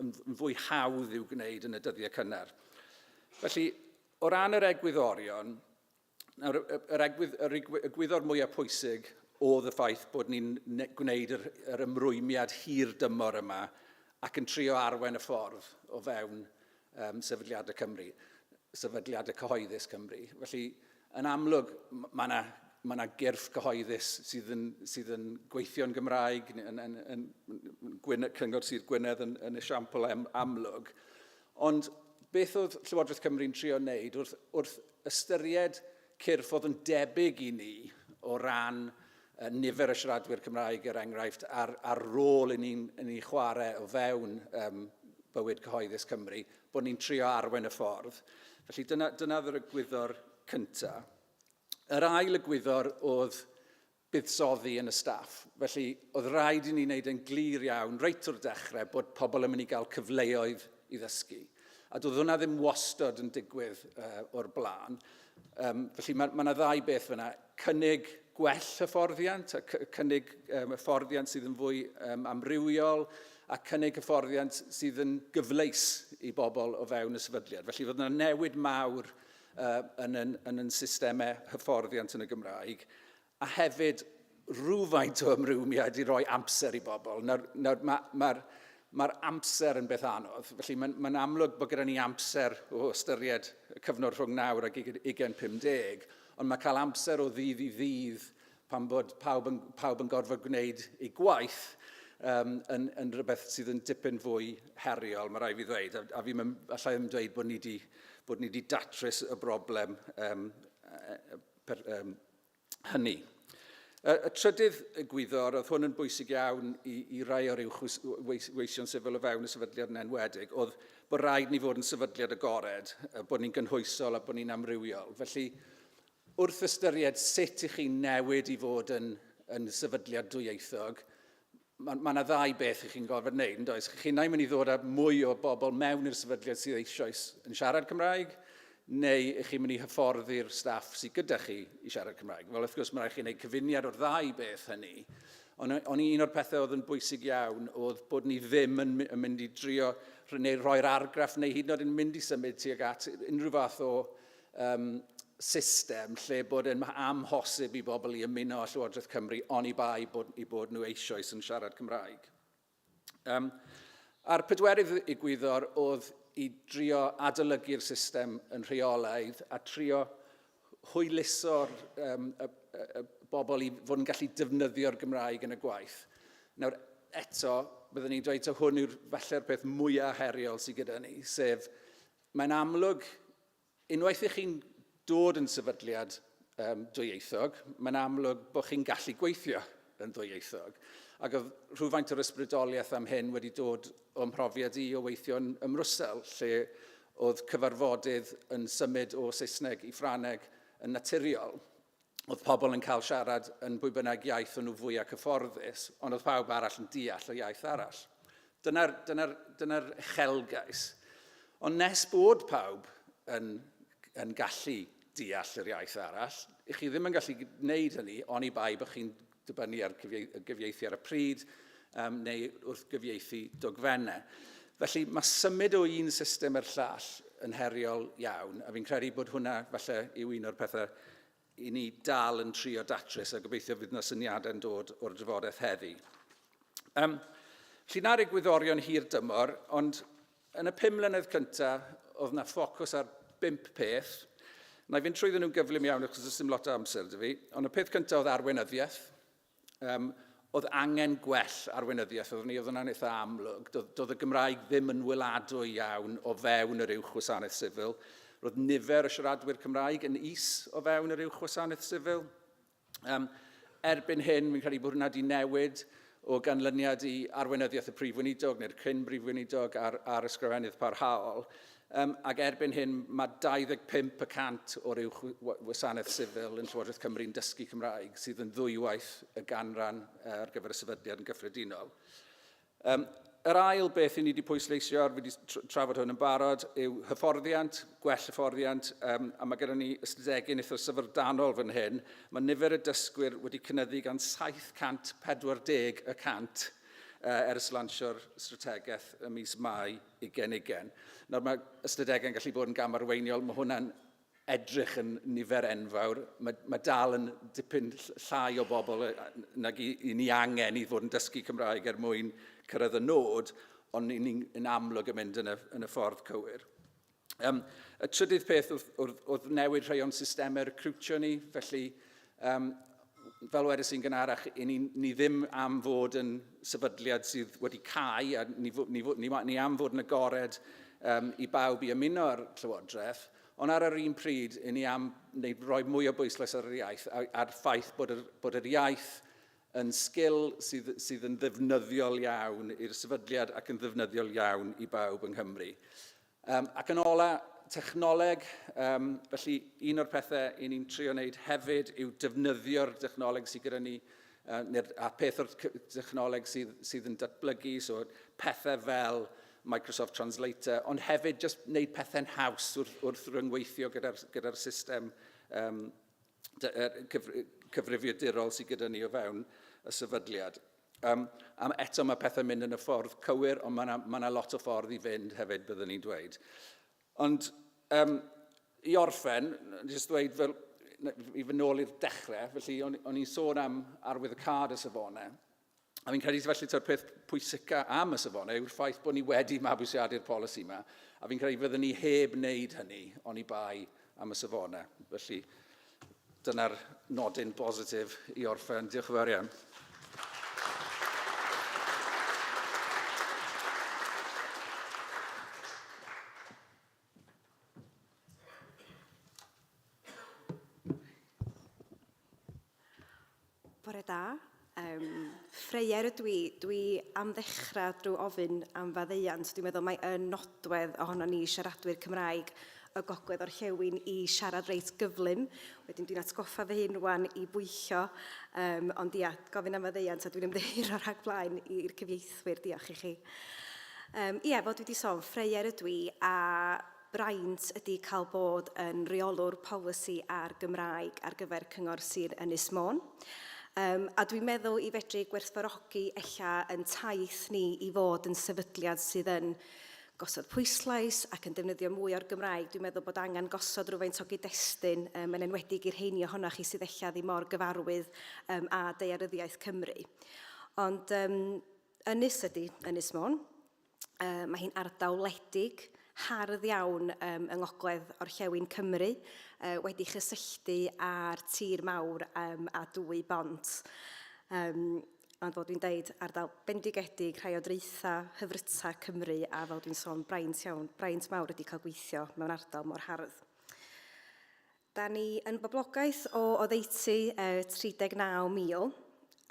yn, yn fwy hawdd i'w gwneud yn y dyddiau cynnar. Felly, o ran yr egwyddorion, Nawr, yr, egwydd, yr egwyddor mwyaf pwysig oedd y ffaith bod ni'n gwneud yr, yr ymrwymiad hir dymor yma ac yn trio arwain y ffordd o fewn um, sefydliadau Cymru, sefydliadau cyhoeddus Cymru. Felly, yn amlwg, mae yna mae yna gyrff cyhoeddus sydd yn, sydd yn gweithio'n Gymraeg, yn, yn, yn, yn Cyngor Sir Gwynedd yn, yn esiampl amlwg. Ond beth oedd Llywodraeth Cymru'n trio wneud wrth, wrth ystyried cyrff oedd yn debyg i ni o ran nifer y siaradwyr Cymraeg, er enghraifft, a'r, a'r rôl i ni'n ni chwarae o fewn um, bywyd cyhoeddus Cymru, bod ni'n trio arwain y ffordd. Felly dyna, dyna yr egwyddor cyntaf. Yr ail egwyddor oedd buddsoddi yn y staff. Felly, oedd rhaid i ni wneud yn glir iawn, reit o'r dechrau, bod pobl yn mynd i gael cyfleoedd i ddysgu. A doedd hwnna ddim wastod yn digwydd uh, o'r blaen. Um, felly mae yna ma ddau beth fyna. Cynnig gwell hyfforddiant, a cynnig um, hyfforddiant sydd yn fwy um, amrywiol, a cynnig hyfforddiant sydd yn gyfleus i bobl o fewn y sefydliad. Felly fod yna newid mawr uh, yn, yn, yn, yn systemau hyfforddiant yn y Gymraeg, a hefyd rhywfaint o ymrwymiad i roi amser i bobl. Nawr, nawr mae'r ma, ma amser yn beth anodd, felly mae'n ma amlwg bod gyda ni amser o ystyried y cyfnod rhwng nawr ac 2050, ond mae cael amser o ddydd i ddydd pan bod pawb yn, pawb yn gorfod gwneud ei gwaith um, yn, yn rhywbeth sydd yn dipyn fwy heriol, mae rhaid fi ddweud. A, a fi allai ddim dweud bod ni wedi bod ni wedi datrys y broblem um, per, um, hynny. Y, y trydydd egwyddor, oedd hwn yn bwysig iawn i, i rai o'r uwch weision sifil o fewn y sefydliad yn enwedig, oedd bod rhaid ni fod yn sefydliad agored, bod ni'n gynhwysol a bod ni'n amrywiol. Felly, wrth ystyried sut i chi newid i fod yn, yn sefydliad dwyieithog, mae ma yna ddau beth i chi'n gorfod wneud, yn does? Chi'n naill mynd i ddod â mwy o bobl mewn i'r sefydliad sydd eisoes yn siarad Cymraeg, neu i chi'n mynd i hyfforddi'r staff sydd gyda chi i siarad Cymraeg. Wel, wrth gwrs, mae rhaid chi wneud cyfuniad o'r ddau beth hynny. Ond, on un o'r pethau oedd yn bwysig iawn oedd bod ni ddim yn, yn mynd i drio neu rhoi'r argraff neu hyd yn oed yn mynd i symud tuag at unrhyw fath o um, system lle bod e'n amhosib i bobl i ymuno â Llywodraeth Cymru oni bai bod, i bod nhw eisoes yn siarad Cymraeg. Um, a'r pedwerydd egwyddor oedd i drio adolygu'r system yn rheolaidd a trio hwyluso'r um, y, y, y bobl i fod yn gallu defnyddio'r Gymraeg yn y gwaith. Nawr, eto, byddwn ni'n dweud taw hwn yw'r falle'r peth mwyaf heriol sydd gyda ni, sef mae'n amlwg Unwaith i chi'n dod yn sefydliad um, dwyieithog, mae'n amlwg bod chi'n gallu gweithio yn ddwyieithog. Ac oedd rhywfaint o'r ysbrydoliaeth am hyn wedi dod o'm mhrofiad i o weithio yn ym Mrwsel, lle oedd cyfarfodydd yn symud o Saesneg i Ffraneg yn naturiol. Oedd pobl yn cael siarad yn bwy bynnag iaith o'n nhw fwyaf cyfforddus, ond oedd pawb arall yn deall y iaith arall. Dyna'r dyna dyna uchelgais. Ond nes bod pawb yn, yn gallu deall yr iaith arall, i chi ddim yn gallu gwneud hynny, oni bai bod chi'n dibynnu ar gyfieithu ar y pryd, um, neu wrth gyfieithu dogfennau. Felly mae symud o un system i'r llall yn heriol iawn, a fi'n credu bod hwnna falle yw un o'r pethau i ni dal yn trio datrys, a gobeithio fydd yna syniadau'n dod o'r drafodaeth heddi. Um, felly na'r egwyddorion hir dymor, ond yn y pum mlynedd cyntaf, oedd yna ffocws ar bump peth. Na i fynd trwyddyn nhw'n gyflym iawn, achos does dim lot o amser 'da fi. Ond y peth cyntaf oedd arweinyddiaeth. Um, oedd angen gwell arweinyddiaeth, oedd ni, oedd hwnna'n eitha amlwg. Doedd, doedd y Gymraeg ddim yn weladwy iawn o fewn yr uwch wasanaeth sifil. Roedd nifer y siaradwyr Cymraeg yn is o fewn yr uwch wasanaeth sifil. Um, erbyn hyn, fi'n credu bod hwnna wedi newid o ganlyniad i arweinyddiaeth y Prif Weinidog neu'r cyn Brif Weinidog a'r, a'r Ysgrifennydd Parhaol. Um, ac erbyn hyn mae 25 y cant o'r uwch wasanaeth sifil yn Llywodraeth Cymru'n dysgu Cymraeg, sydd yn ddwywaith y ganran ar gyfer y sefydliad yn gyffredinol. Um, yr ail beth i ni wedi pwysleisio, a fi wedi trafod hwn yn barod, yw hyfforddiant, gwell hyfforddiant, um, a mae gyda ni ystadegyn eitha syfrdanol fan hyn. Mae nifer y dysgwyr wedi cynyddu gan 740 y cant uh, ers lansio'r strategaeth ym mis Mai 2020. Nawr mae ystadegau'n gallu bod yn gamarweiniol, mae hwnna'n edrych yn nifer enfawr. Mae, mae dal yn dipyn llai o bobl nag i, i ni angen i fod yn dysgu Cymraeg er mwyn cyrraedd y nod, ond ni'n yn amlwg yn mynd yn y, yn y ffordd cywir. Um, y trydydd peth oedd, oedd, oedd newid rhai o'n systemau recrwtio ni, felly um, fel wedes i'n gynharach, i ni, ni ddim am fod yn sefydliad sydd wedi cau, a ni, ni, ni, ni am fod yn agored um, i bawb i ymuno â'r Llywodraeth, ond ar yr un pryd, i ni am neu roi mwy o bwyslais ar yr iaith, a'r ffaith bod yr, bod yr iaith yn sgil sydd, sydd yn ddefnyddiol iawn i'r sefydliad ac yn ddefnyddiol iawn i bawb yng Nghymru. Um, ac yn ola, technoleg, um, felly un o'r pethau i ni'n trio wneud hefyd yw defnyddio'r dechnoleg sydd gyda ni, uh, neu'r, a peth o'r technoleg sydd, sydd yn datblygu, so pethau fel Microsoft Translator, ond hefyd just wneud pethau'n haws wrth, wrth ryngweithio gyda'r gyda system um, cyfrifiadurol sydd gyda ni o fewn y sefydliad. Um, a eto mae pethau'n mynd yn y ffordd cywir, ond mae yna ma, ma lot o ffordd i fynd hefyd, byddwn ni'n dweud. Ond um, i orffen, jyst dweud fel, i fy nôl i'r dechrau, felly o'n, o'n i'n sôn am arwyddocâd y safonau. A fi'n credu felly ta'r peth pwysica am y safonau yw'r ffaith bod ni wedi mabwysiadu'r polisi yma, a fi'n credu fyddwn ni heb wneud hynny oni bai am y safonau. Felly dyna'r nodyn bositif i orffen. Diolch yn fawr iawn. Bore da. Um, Ffreier ydw i. Dwi am ddechrau drwy ofyn am faddeuant. Dwi'n meddwl mae yn nodwedd ohono ni siaradwyr Cymraeg y gogledd orllewin i siarad reit gyflym. Wedyn dwi'n atgoffa fy hun rwan i bwyllio. Um, ond ia, gofyn am faddeuant a dwi'n ymddiheuro rhag blaen i'r cyfieithwyr. Diolch i chi. Um, ia, fel dwi wedi sôn, Ffreier ydw i a Braint ydy cael bod yn reolwr polisi a'r Gymraeg ar gyfer Cyngor Sir Ynys Môn. Um, a dwi'n meddwl i fedru gwerthfawrogi ella yn taith ni i fod yn sefydliad sydd yn gosod pwyslais ac yn defnyddio mwy o'r Gymraeg, dwi'n meddwl bod angen gosod rhywfaint o gyd-destun, um, yn enwedig i'r rheini ohonoch chi sydd ella ddim mor gyfarwydd um, â daearyddiaeth Cymru. Ond um, ynys ydy Ynys Môn. Uh, mae hi'n ardal wledig, hardd iawn um, yng ngogledd orllewin Cymru, uh, wedi chysylltu â'r tir mawr um, a dwy bont. Um, ond fel dwi'n deud, ardal bendigedig, rhai o draethau hyfryta Cymru, a fel dwi'n sôn, braint iawn, braint mawr ydy cael gweithio mewn ardal mor hardd. Da ni yn boblogaeth o oddeutu 39,000,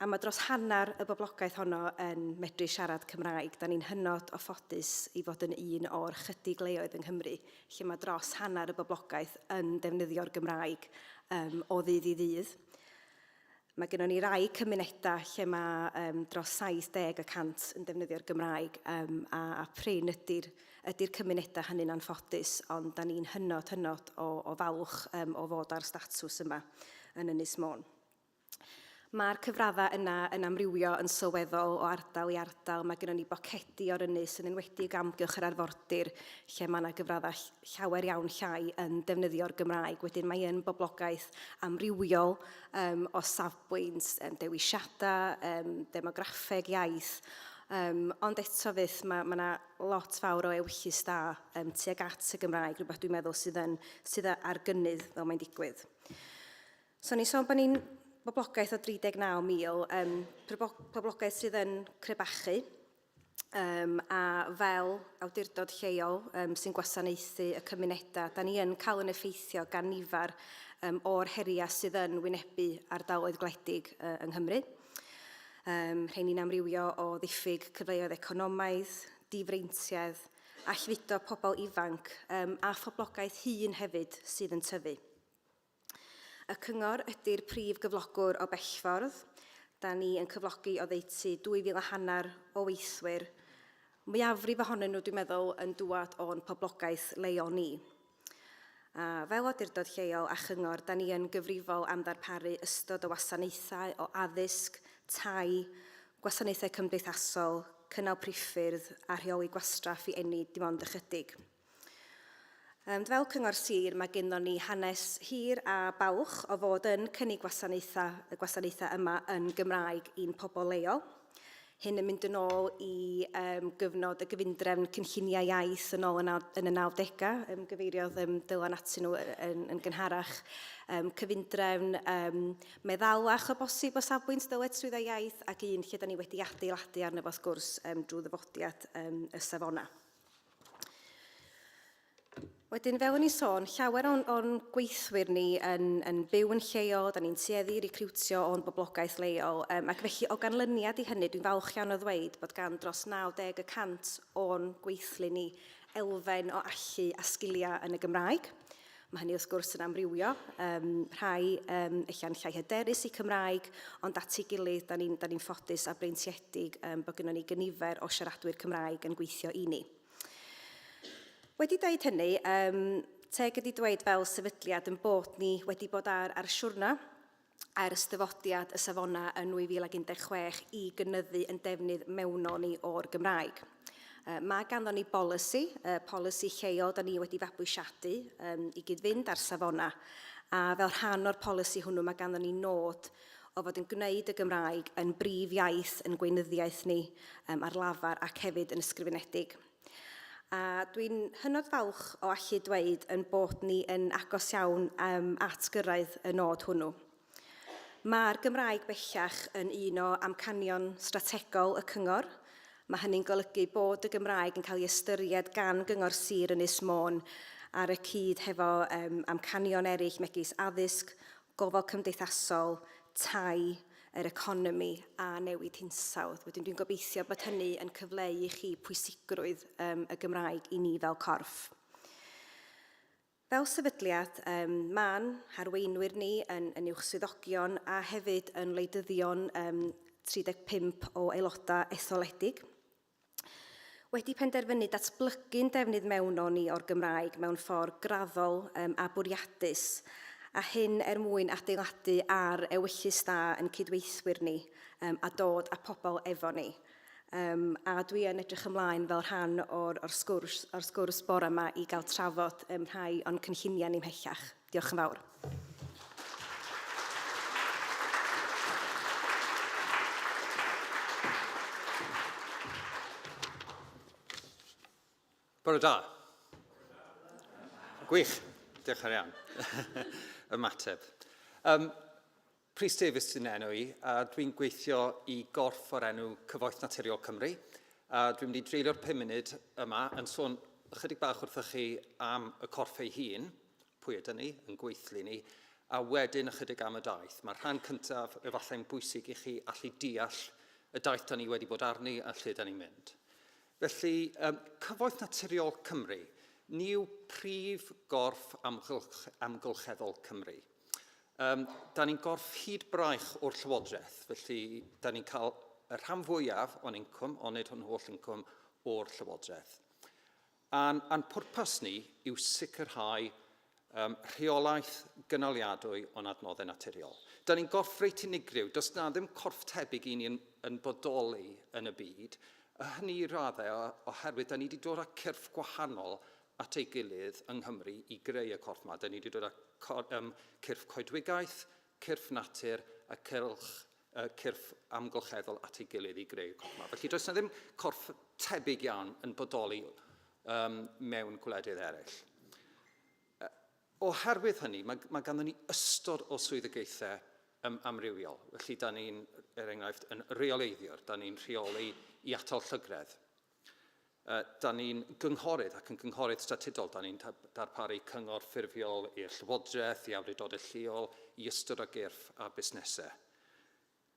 a mae dros hanner y boblogaeth honno yn medru siarad Cymraeg. Da ni'n hynod o ffodus i fod yn un o'r chydig leoedd yng Nghymru lle mae dros hanner y boblogaeth yn defnyddio'r Gymraeg um, o ddydd i ddydd. Mae gennym ni rai cymunedau lle mae um, dros 70 y cant yn defnyddio'r Gymraeg um, a, a prin ydy'r ydy cymunedau hynny'n anffodus, ond da ni'n hynod, hynod o, o falch um, o fod ar statws yma yn Ynys Môn. Mae'r cyfraddau yna yn amrywio yn sylweddol o ardal i ardal. Mae gennym ni bocedi o'r ynys, yn enwedig amgylch yr arfordir, lle mae yna gyfraddau llawer iawn llai yn defnyddio'r Gymraeg. Wedyn mae yn boblogaeth amrywiol um, o safbwynt um, dewisiadau, um, demograffeg, iaith. Um, ond eto fyth, mae yna ma lot fawr o ewyllys da um, tuag at y Gymraeg, rhywbeth dwi'n meddwl sydd, yn, sydd ar gynnydd fel mae'n digwydd. So ni'n sôn bod ni'n boblogaeth o 39,000, um, poblogaeth sydd yn crebachu, um, a fel awdurdod lleol um, sy'n gwasanaethu y cymunedau, da ni yn cael yn effeithio gan nifer um, o'r heriau sydd yn wynebu ardaloedd gwledig uh, yng Nghymru. Um, rheini'n amrywio o ddiffyg cyfleoedd economaidd, difreintiedd, allfudo pobl ifanc um, a phoblogaeth hŷn hefyd sydd yn tyfu. Y cyngor ydy'r prif gyflogwr o bellffordd. Da ni yn cyflogi oddeutu 2,000 a hanner o weithwyr. Mwyafrif ohonyn nhw, dwi'n meddwl, yn dŵad o'n poblogaeth leol ni. A fel awdurdod lleol a chyngor, da ni yn gyfrifol am ddarparu ystod o wasanaethau o addysg, tai, gwasanaethau cymdeithasol, cynnal priffyrdd a rheoli gwastraff i eni dim ond ychydig. Um, fel Cyngor Sir, mae gennym ni hanes hir a balch o fod yn cynnig gwasanaethau, y gwasanaethau yma yn Gymraeg i'n pobl leol. Hyn yn mynd yn ôl i um, gyfnod y gyfundrefn cynlluniau iaith yn ôl yn, yn y 90au, um, gyfeiriodd um, Dylan atyn nhw yn, yn gynharach, um, cyfundrefn um, meddalach o bosib o safbwynt dyletswyddau iaith ac un lle da ni wedi adeiladu arno fo wrth gwrs um, drwy ddyfodiad um, y safonau. Wedyn, fel o'n i'n sôn, llawer o'n, on gweithwyr ni yn, yn byw yn lleol, da ni'n tueddu i recriwtio o'n boblogaeth leol, um, ac felly o ganlyniad i hynny, dwi'n falch iawn o ddweud bod gan dros 90 y cant o'n gweithlu ni elfen o allu a sgiliau yn y Gymraeg. Mae hynny wrth gwrs yn amrywio, um, rhai um, ella'n llai hyderus i Cymraeg, ond at ei gilydd, da ni'n ni ffodus a breintiedig um, bod gennym ni gynifer o siaradwyr Cymraeg yn gweithio i ni. Wedi dweud hynny, um, teg ydy dweud fel sefydliad yn bod ni wedi bod ar, ar siwrna ers dyfodiad y safonau yn 2016 i gynyddu yn defnydd mewnol ni o'r Gymraeg. Mae ganddo ni bolisi, polisi lleol da ni wedi fabwysiadu um, i gyd-fynd â'r safonau, a fel rhan o'r polisi hwnnw mae ganddo ni nod o fod yn gwneud y Gymraeg yn brif iaith yn gweinyddiaeth ni um, ar lafar ac hefyd yn ysgrifenedig. A dwi'n hynod falch o allu dweud yn bod ni yn agos iawn um, at gyrraedd y nod hwnnw. Mae'r Gymraeg bellach yn un o amcanion strategol y Cyngor. Mae hynny'n golygu bod y Gymraeg yn cael ei ystyried gan Gyngor Sir Ynys Môn ar y cyd hefo um, amcanion eraill megis addysg, gofal cymdeithasol, tai, yr economi a newid hinsawdd. Wedyn dwi'n gobeithio bod hynny yn cyfleu i chi pwysigrwydd um, y Gymraeg i ni fel corff. Fel sefydliad, um, ma'n harweinwyr ni yn, yn uwch swyddogion a hefyd yn wleidyddion um, 35 o aelodau etholedig. Wedi penderfynu datblygu'n defnydd mewnol ni o'r Gymraeg mewn ffordd graddol um, a bwriadus, a hyn er mwyn adeiladu ar ewyllys da yn cydweithwyr ni um, a dod â pobl efo ni. Um, a dwi yn edrych ymlaen fel rhan o'r, or sgwrs, or sgwrs bore yma i gael trafod um, rhai o'n cynlluniau ni mhellach. Diolch yn fawr. Bore da. Gwych. Diolch yn iawn. Ymateb. Um, Prys Davies sy'n enw i, a dwi'n gweithio i gorff o'r enw Cyfoeth Naturiol Cymru. A dwi'n mynd i dreulio'r 5 munud yma yn sôn ychydig bach wrthych chi am y corff ei hun, pwy ydyn ni, yn gweithlu ni, a wedyn ychydig am y daith. Mae'r rhan cyntaf efallai'n bwysig i chi allu deall y daith da ni wedi bod arni a lle da ni'n mynd. Felly, um, Cyfoeth Naturiol Cymru, ni yw prif gorff amgylch, amgylcheddol Cymru. Um, da ni'n gorff hyd braich o'r Llywodraeth, felly da ni'n cael y rhan fwyaf o'n incwm, ond nid o'n holl incwm, o'r Llywodraeth. A'n, a'n pwrpas ni yw sicrhau um, rheolaeth gynaliadwy o'n adnoddau naturiol. Da ni'n gorff reit unigryw, does na ddim corff tebyg i ni yn, yn bodoli yn y byd, a hynny i raddau oherwydd da ni wedi dod â cyrff gwahanol at ei gilydd yng Nghymru i greu y corff yma. Da ni wedi dod â um, cyrff coedwigaeth, cyrff natur a cylch y cyrff amgylcheddol at ei gilydd i greu y corff yma. Felly does na ddim corff tebyg iawn yn bodoli um, mewn gwledydd eraill. Oherwydd hynny, mae, mae ganddyn ni ystod o swyddogaethau um, amrywiol. Felly, da ni'n, er enghraifft, yn reoleiddiwr, da ni'n rheoli i atal llygredd. Da ni'n gynghorydd ac yn gynghorydd statudol. Da ni'n darparu cyngor ffurfiol i'r llywodraeth, i awdurdodau lleol, i ystod o gyrff a busnesau.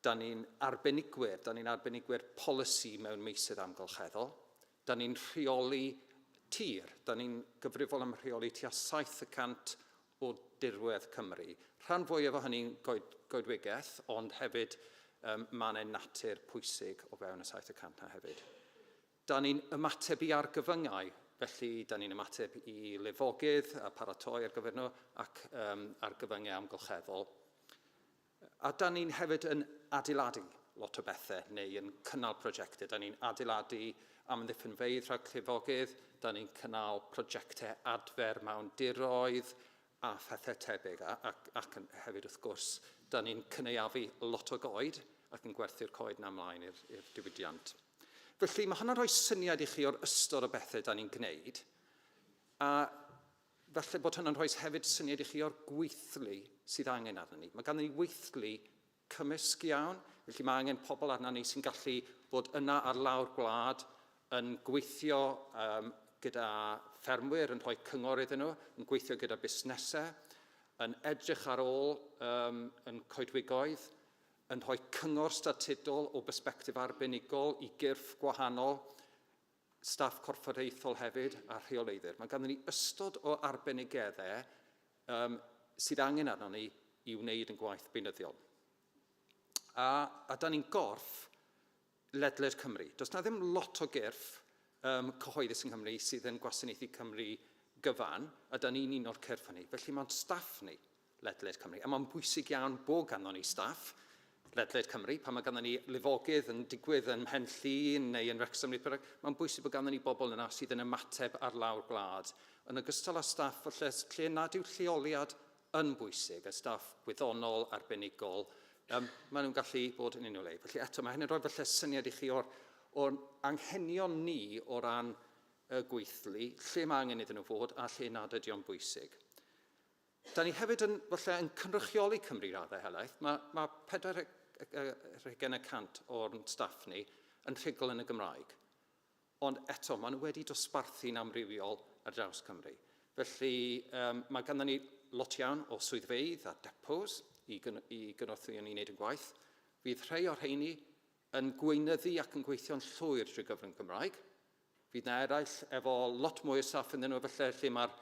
Da ni'n arbenigwyr, da ni'n arbenigwyr polisi mewn meysydd amgylcheddol. Da ni'n rheoli tir, da ni'n gyfrifol am rheoli tua 7% o dirwedd Cymru. Rhan fwyaf o hynny'n goed, goedwigaeth, ond hefyd um, mannau natur pwysig o fewn y 7% na hefyd. Da ni'n ymateb i argyfyngau, felly da ni'n ymateb i lefogydd a paratoi ar gyfer nhw ac um, argyfyngau amgylcheddol. A da ni'n hefyd yn adeiladu lot o bethau neu yn cynnal prosiectau. Da ni'n adeiladu amddiffynfeydd rhag llifogydd, da ni'n cynnal prosiectau adfer mawndiroedd a phethau tebyg. A, ac, ac hefyd wrth gwrs, da ni'n cynaeafu lot o goed ac yn gwerthu'r coed na ymlaen i'r diwydiant. Felly mae hwnna'n rhoi syniad i chi o'r ystod o bethau da ni'n gwneud. A falle bod hynna'n rhoi hefyd syniad i chi o'r gweithlu sydd angen arno ni. Mae ganddyn ni weithlu cymysg iawn, felly mae angen pobl arno ni sy'n gallu bod yna ar lawr gwlad yn gweithio um, gyda ffermwyr, yn rhoi cyngor iddyn nhw, yn gweithio gyda busnesau, yn edrych ar ôl um, yn coedwigoedd, yn rhoi cyngor statudol o bersbectif arbenigol i gyrff gwahanol, staff corfforaethol hefyd a rheoleiddir. Mae ganddyn ni ystod o arbenigeddau um, sydd angen arnon ni i wneud yn gwaith beunyddiol. A, a da ni'n gorff ledled Cymru. Does na ddim lot o gyrff um, cyhoeddus yng Nghymru sydd yn gwasanaethu Cymru gyfan, a da ni'n un o'r cyrff hynny. Felly mae'n staff ni ledled Cymru. A mae'n bwysig iawn bod ganddo ni staff ledled Cymru. Pan mae ganddo ni lifogydd yn digwydd yn Mhen Llŷn neu yn Wrexham neu bynnag, mae'n bwysig bod ganddo ni bobl yna sydd yn ymateb ar lawr gwlad. Yn ogystal â staff falle lle nad yw lleoliad yn bwysig, y staff gwyddonol, arbenigol, um, maen nhw'n gallu bod yn unrhyw le. Felly eto, mae hyn yn rhoi falle syniad i chi o'r, or anghenion ni o ran y gweithlu, lle mae angen iddyn nhw fod a lle nad ydy o'n bwysig. Da ni hefyd yn, falle, yn cynrychioli Cymru raddau helaeth. Mae, mae 40% o'r staff ni yn rhugl yn y Gymraeg. Ond eto, maen nhw wedi dosbarthu'n amrywiol ar draws Cymru. Felly, um, mae ganddo ni lot iawn o swyddfeydd a depots i, gyn i gynorthwyo ni wneud yn gwaith. Fydd rhai o'r rheini yn gweinyddu ac yn gweithio'n llwyr drwy gyfrwng Gymraeg. Fydd na eraill efo lot mwy o staff ynddyn nhw efallai lle mae'r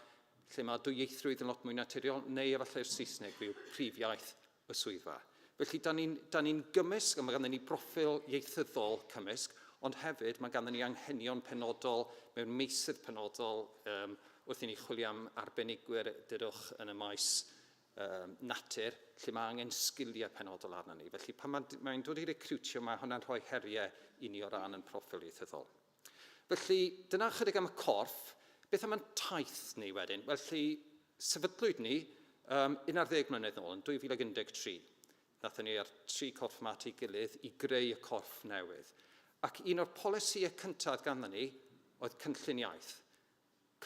lle mae dwyieithrwydd yn lot mwy naturiol, neu efallai'r Saesneg fyw prif iaith y swyddfa. Felly, da ni'n ni, ni gymysg, a mae ganddyn ni broffil ieithyddol cymysg, ond hefyd mae ganddyn ni anghenion penodol mewn meysydd penodol um, wrth i ni chwilio am arbenigwyr dydwch yn y maes um, natur, lle mae angen sgiliau penodol arno ni. Felly pan mae'n mae dod i recriwtio, mae hwnna'n rhoi heriau i ni o ran yn proffil ieithyddol. Felly, dyna chydig am y corff. Beth am yn taith ni wedyn? Felly, sefydlwyd ni um, 11 mlynedd nôl, yn 2013. Nathon ni ar tri corff yma at ei gilydd i greu y corff newydd. Ac un o'r polisïau cyntaf ganddo ni oedd cynllun iaith.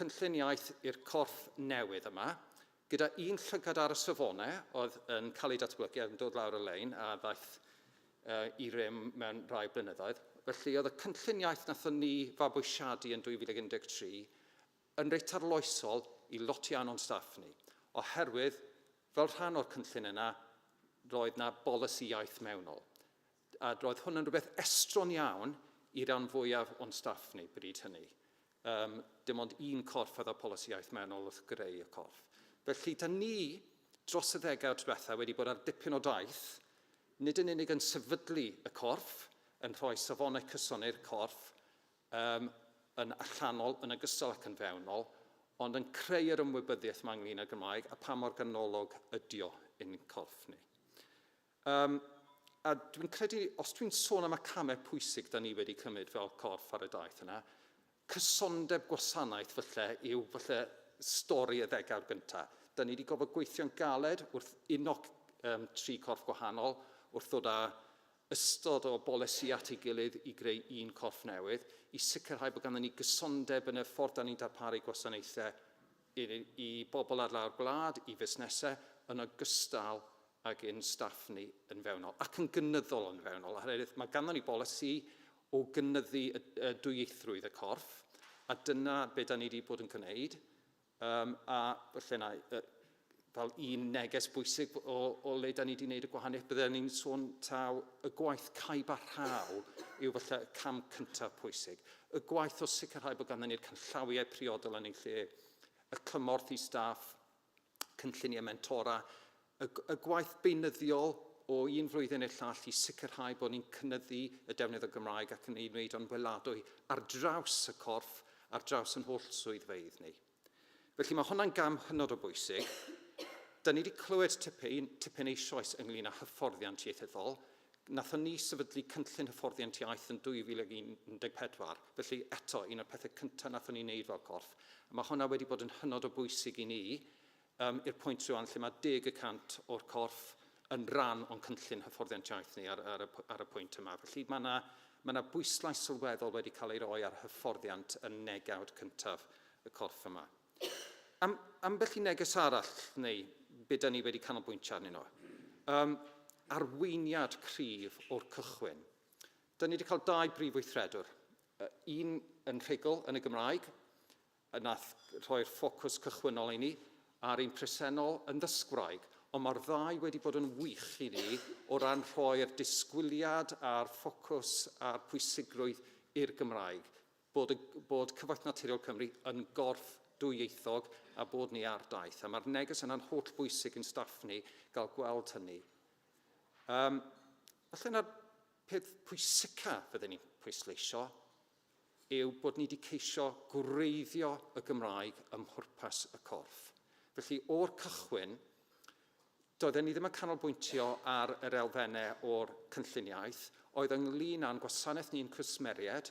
Cynllun iaith i'r corff newydd yma, gyda un llygad ar y safonau oedd yn cael ei datblygu ac yn dod lawr y lein a ddaeth uh, i rym mewn rhai blynyddoedd. Felly oedd y cynllun iaith nathon ni fabwysiadu yn 2013 yn reit arloesol i lot iawn o'n staff ni, oherwydd fel rhan o'r cynllun yna, roedd na bolisi iaith mewnol. A roedd hwn yn rhywbeth estron iawn i ran fwyaf o'n staff ni bryd hynny. Um, dim ond un corff oedd â polisi iaith mewnol wrth greu y corff. Felly, da ni dros y ddegawd diwetha wedi bod ar dipyn o daith, nid yn unig yn sefydlu y corff, yn rhoi safonau cyson i'r corff, um, yn allanol yn ogystal ac yn fewnol, ond yn creu yr ymwybyddiaeth yma ynglyn â'r Gymraeg a pa mor ganolog ydi o i'n corff ni. Um, a dwi'n credu, os dwi'n sôn am y camau pwysig da ni wedi cymryd fel corff ar y daith yna, cysondeb gwasanaeth falle yw falle stori y ddegawd gyntaf. Da ni wedi gofod gweithio'n galed wrth uno um, tri corff gwahanol, wrth ddod â ystod o bolisi at ei gilydd i greu un corff newydd, i sicrhau bod ganddyn ni gysondeb yn y ffordd da ni'n darparu gwasanaethau i, i bobl ar lawr gwlad, i fusnesau, yn ogystal ag ein staff ni yn fewnol, ac yn gynyddol yn fewnol, oherwydd mae ganddo ni bolisi o gynyddu y, y dwyieithrwydd y corff, a dyna be da ni wedi bod yn gwneud, um, a falle na, fel un neges bwysig o, o le da ni wedi gwneud y gwahaniaeth, byddwn ni'n sôn taw y gwaith caib a rhaw yw falle y cam cyntaf pwysig. Y gwaith o sicrhau bod ganddyn ni'r canllawiau priodol yn ein lle, y cymorth i staff, cynlluniau mentora, y, y gwaith beunyddiol o un flwyddyn i'r llall i sicrhau bod ni'n cynyddu y defnydd o Gymraeg ac yn ei wneud o'n weladwy ar draws y corff, ar draws yn holl swyddfeydd ni. Felly mae hwnna'n gam hynod o bwysig. Da ni wedi clywed tipyn, tipyn eisoes ynglyn â hyfforddiant ieithyddol. Nathon ni sefydlu cynllun hyfforddiant iaith yn 2014, felly eto, un o'r pethau cyntaf nathon ni wneud fel corff. A mae hwnna wedi bod yn hynod o bwysig i ni, um, i'r pwynt rwan lle mae 10 y cant o'r corff yn rhan o'n cynllun hyfforddiant iaith ni ar, ar, y, ar y pwynt yma. Felly mae yna mae yna bwyslais sylweddol wedi cael ei roi ar hyfforddiant yn negawd cyntaf y corff yma. Am, ambell i neges arall, neu be da ni wedi canolbwyntio arnyn nhw. Um, arweiniad cryf o'r cychwyn. Da ni wedi cael dau brif weithredwr. Un yn rhugl yn y Gymraeg, y nath rhoi'r ffocws cychwynnol i ni, a'r un presennol yn ddysgwraig, ond mae'r ddau wedi bod yn wych i ni o ran rhoi'r disgwyliad a'r ffocws a'r pwysigrwydd i'r Gymraeg. bod, y, bod Cyfoeth Naturiol Cymru yn gorff dwyieithog a bod ni ar daith. A mae'r neges yna'n holl bwysig i'n staff ni gael gweld hynny. Um, falle na'r peth pwysica fydden ni'n pwysleisio yw bod ni wedi ceisio gwreiddio y Gymraeg ym mhwrpas y corff. Felly o'r cychwyn, doedden ni ddim yn canolbwyntio ar yr elfennau o'r cynllun iaith, oedd ynglyn â'n gwasanaeth ni'n cwsmeriaid,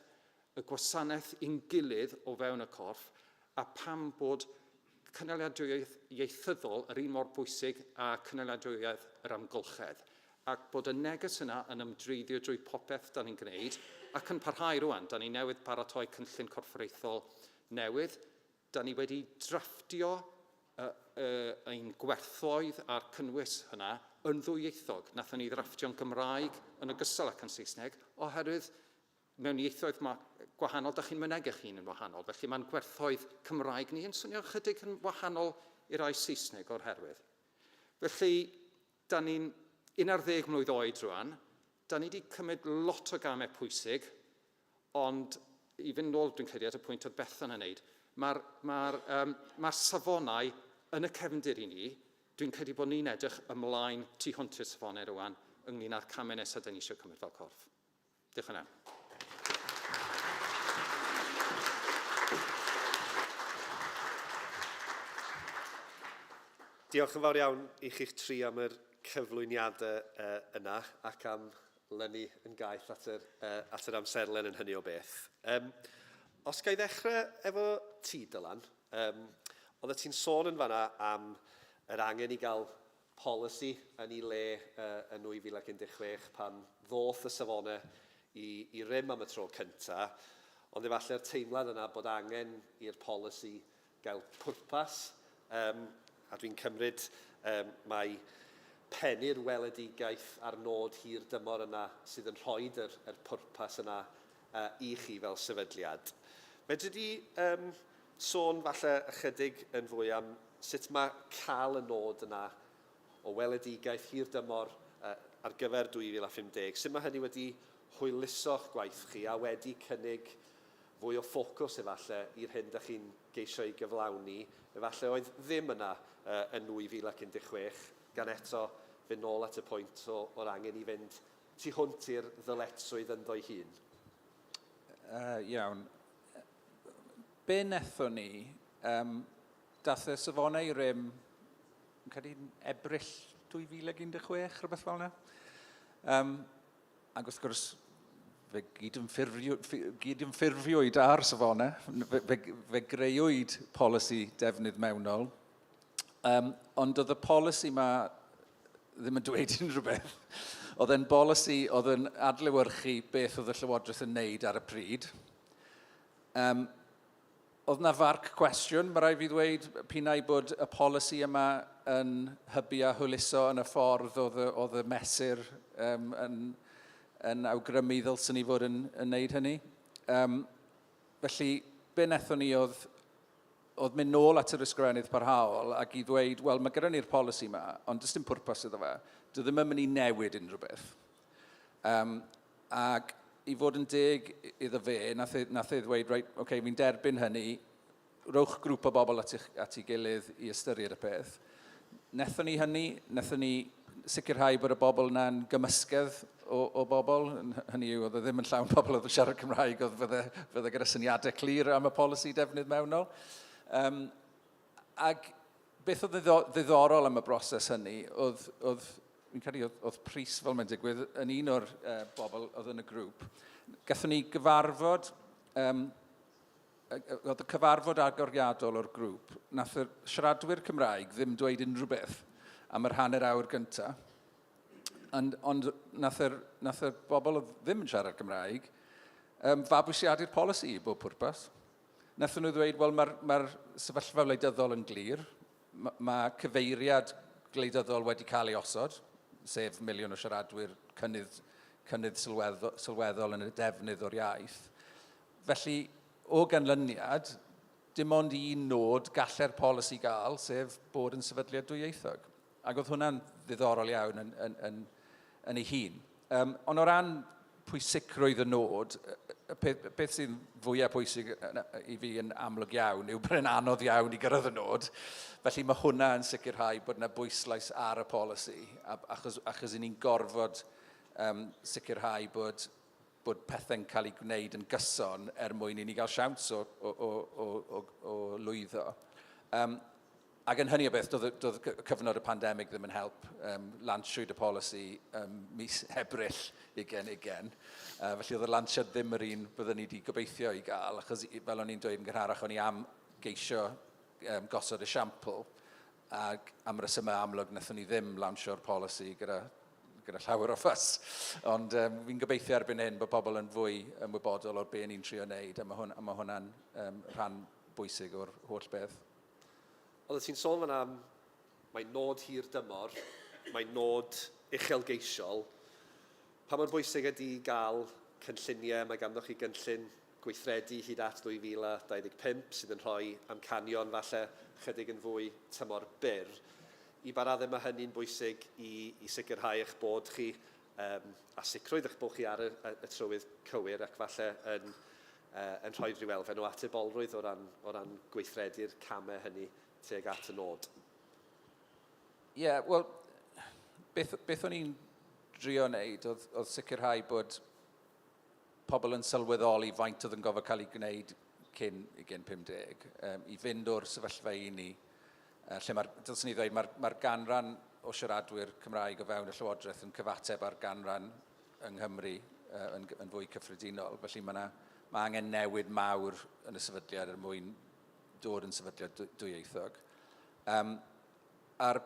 y gwasanaeth i'n gilydd o fewn y corff, a pam bod cynaliadwyedd ieithyddol yr un mor bwysig â cynaliadwyedd yr amgylchedd, ac bod y neges yna yn ymdreiddio drwy popeth da ni'n gwneud, ac yn parhau rwan. Da ni newydd paratoi cynllun corfforaethol newydd. Da ni wedi drafftio uh, uh, ein gwerthoedd a'r cynnwys hynna yn ddwyieithog. Nathon ni ddrafftio'n Gymraeg yn ogystal ac yn Saesneg, oherwydd mewn ieithoedd ma, gwahanol, da chi'n mynegu eich hun yn wahanol. Felly mae'n gwerthoedd Cymraeg ni yn swnio chydig yn wahanol i rai Saesneg o'r herwydd. Felly, da ni'n 11 mlwydd oed rwan, da ni wedi cymryd lot o gamau pwysig, ond i fynd nôl, dwi'n credu, at y pwynt oedd Bethan yn neud, mae'r ma um, ma safonau yn y cefndir i ni, dwi'n credu bod ni'n edrych ymlaen tu hwnt i'r safonau rwan ynglyn â'r camau nesaf da ni eisiau cymryd fel corff. Diolch yn fawr. Diolch yn fawr iawn i chi'ch tri am yr cyflwyniadau uh, yna ac am lynu yn gaeth at yr, uh, at yr amserlen yn hynny o beth. Um, os ga i ddechrau efo ti, Dylan, um, oeddet ti'n sôn yn fanna am yr angen i gael polisi yn ei le yn 2016 pan ddoth y safonau i, i rym am y tro cyntaf, ond efallai'r teimlad yna bod angen i'r polisi gael pwrpas, um, a dwi'n cymryd um, mai pennu'r weledigaeth a'r nod hir dymor yna sydd yn rhoi yr, yr pwrpas yna uh, i chi fel sefydliad. Fedri di um, sôn falle ychydig yn fwy am sut mae cael y nod yna o weledigaeth hir dymor uh, ar gyfer 2050, sut mae hynny wedi hwyluso'ch gwaith chi a wedi cynnig fwy o ffocws efallai i'r hyn da chi'n geisio ei gyflawni, efallai oedd ddim yna uh, yn 2016, gan eto fynd nôl at y pwynt o, o'r angen i fynd tu hwnt i'r ddyletswydd ynddo'i hun. Uh, iawn. Be nethon ni, um, dath y safonau i rym, yn credu Ebrill 2016, rhywbeth fel yna. Um, ac wrth gwrs, fe gydymffurfiwyd ar safonau, fe, fe, fe greuwyd polisi defnydd mewnol, um, ond oedd y polisi ma ddim yn dweud unrhyw beth. Oedd e'n bolisi oedd yn adlewyrchu beth oedd y Llywodraeth yn neud ar y pryd. Um, oedd na farc cwestiwn, mae rhaid fi ddweud, pinnau bod y polisi yma yn hybu a hwyluso yn y ffordd oedd y, oedd y mesur um, yn, yn awgrymu ddylswn ni fod yn, yn neud hynny. Um, felly, be wnaethon ni oedd, oedd mynd nôl at yr ysgrifennydd parhaol ac i ddweud, wel, mae gyda ni'r polisi yma, ond does dim pwrpas iddo fe. Dwi ddim yn mynd i newid unrhyw beth. Um, ac i fod yn deg iddo fe, nath e, nath e ddweud, reit, oce, okay, fi'n derbyn hynny, rowch grŵp o bobl at, eich, at ei gilydd i ystyried y peth. Nethon ni hynny, nethon ni sicrhau bod y bobl yna'n gymysgedd o, o bobl, hynny yw, oedd e ddim yn llawn pobl oedd yn siarad Cymraeg, oedd fydde, fydde gyda syniadau clir am y polisi defnydd mewnol. Um, ac beth oedd ddiddorol am y broses hynny, oedd, oedd fi'n credu oedd, oedd Prys, fel mae'n digwydd, yn un o'r uh, bobl oedd yn y grŵp. Gathon ni gyfarfod, um, oedd y cyfarfod agoriadol o'r grŵp, nath y siaradwyr Cymraeg ddim dweud unrhyw beth am yr hanner awr gyntaf. Ond, ond nath, yr, nath y bobl oedd ddim yn siarad Cymraeg um, fabwysiadu'r polisi i bob pwrpas. Nathon nhw ddweud, wel, mae'r ma sefyllfa wleidyddol yn glir, mae ma cyfeiriad gwleidyddol wedi cael ei osod, sef miliwn o siaradwyr cynnydd, cynnydd sylweddol, sylweddol yn y defnydd o'r iaith. Felly, o ganlyniad, dim ond un nod gallai'r polisi gael, sef bod yn sefydliad dwyieithog. Ac oedd hwnna'n ddiddorol iawn yn, yn, yn, yn ei hun. Um, ond o ran pwysigrwydd y nod, y peth, beth sy'n fwyaf pwysig i fi yn amlwg iawn yw bod e'n anodd iawn i gyrraedd y nod. Felly mae hwnna yn sicrhau bod yna bwyslais ar y polisi, achos, achos i ni'n gorfod um, sicrhau bod, bod pethau'n cael eu gwneud yn gyson er mwyn i ni gael siawns o, o, o, o, o, o lwyddo. Um, Ac yn hynny o beth, doedd, doedd cyfnod y pandemig ddim yn help. Um, lansiwyd y polisi um, mis Ebrill 2020. Uh, felly oedd y lansiad ddim yr un byddwn ni wedi gobeithio i gael, achos fel o'n i'n dweud yn gynharach, o'n i am geisio um, gosod esiampl, ac am resymau amlwg wnaethon ni ddim lansio'r polisi gyda, gyda llawer o ffys. Ond um, fi'n gobeithio erbyn hyn bod pobl yn fwy ymwybodol o'r be ni'n trio wneud, a mae, hwn, a mae hwnna'n um, rhan bwysig o'r holl beth. Oeddet ti'n sôn fan'na am, mae'n nod hir dymor, mae'n nod uchelgeisiol. Pa mor bwysig ydy gael cynlluniau? Mae ganddoch chi gynllun gweithredu hyd at 2025 sydd yn rhoi amcanion falle chydig yn fwy tymor byr. I ba raddau mae hynny'n bwysig i, i sicrhau eich bod chi um, a sicrwydd eich bod chi ar y, y, y trywydd cywir ac falle yn, uh, yn rhoi rhyw elfen o atebolrwydd o ran, o ran gweithredu'r camau hynny tuag at y nod? Ie, yeah, wel, beth, beth o'n i'n drio wneud oedd, oedd sicrhau bod pobl yn sylweddoli faint oedd yn gofod cael ei gwneud cyn 2050, um, i fynd o'r sefyllfa i ni, uh, lle mae'r, dylswn i ddweud, mae'r mae ganran o siaradwyr Cymraeg o fewn y Llywodraeth yn cyfateb â'r ganran yng Nghymru uh, yn, yn fwy cyffredinol. Felly mae, yna, mae angen newid mawr yn y sefydliad er mwyn dod yn sefydliad dwyieithog. Um, a'r,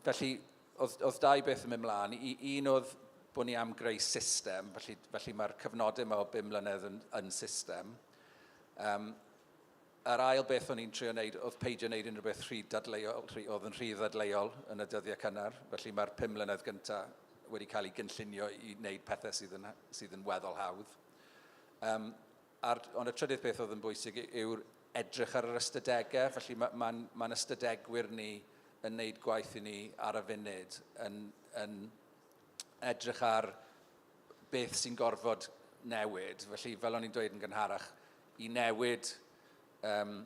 felly, oedd, oedd dau beth yn mynd mlaen. I, un oedd bod ni am greu system, felly, felly mae'r cyfnodau yma o 5 mlynedd yn, yn system. Um, a'r ail beth o'n i'n trio wneud oedd peidio wneud unrhyw beth rhy dadleuol, rhy, oedd yn rhy ddadleuol yn y dyddiau cynnar. Felly mae'r 5 mlynedd gyntaf wedi cael ei gynllunio i wneud pethau sydd yn, sydd yn weddol hawdd. Um, a'r, ond y trydydd peth oedd yn bwysig yw'r edrych ar yr ystadegau, felly mae'n ma, ma, ma ystadegwyr ni yn wneud gwaith i ni ar y funud, yn, yn edrych ar beth sy'n gorfod newid. Felly, fel o'n i'n dweud yn gynharach, i newid um,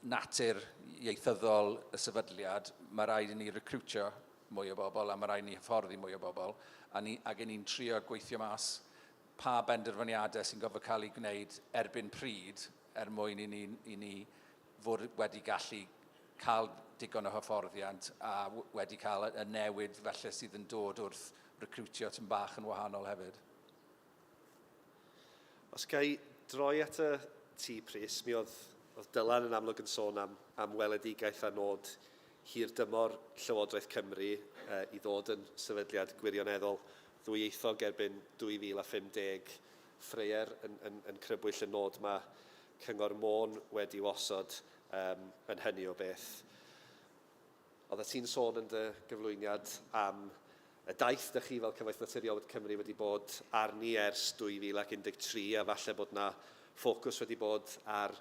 natur ieithyddol y sefydliad, mae rhaid i ni recrwtio mwy o bobl a mae rhaid i ni hyfforddi mwy o bobl, a ni, ac i ni'n trio gweithio mas pa benderfyniadau sy'n gofod cael eu gwneud erbyn pryd er mwyn i ni, i ni fod wedi gallu cael digon o hyfforddiant a wedi cael y newid felly sydd yn dod wrth recrwtio tyn bach yn wahanol hefyd. Os ga i droi at y ti, Prys, mi oedd, oedd Dylan yn amlwg yn sôn am, am weledigaeth a nod hir dymor Llywodraeth Cymru eh, i ddod yn sefydliad gwirioneddol ddwyieithog erbyn 2050. Freyer yn, yn, yn crybwyll y nod mae Cyngor Môn wedi osod um, yn hynny o beth. Oeddet ti'n sôn yn dy gyflwyniad am y daith dych chi fel Cyfoeth Naturiol Cymru wedi bod arni ers 2013 a falle bod na ffocws wedi bod ar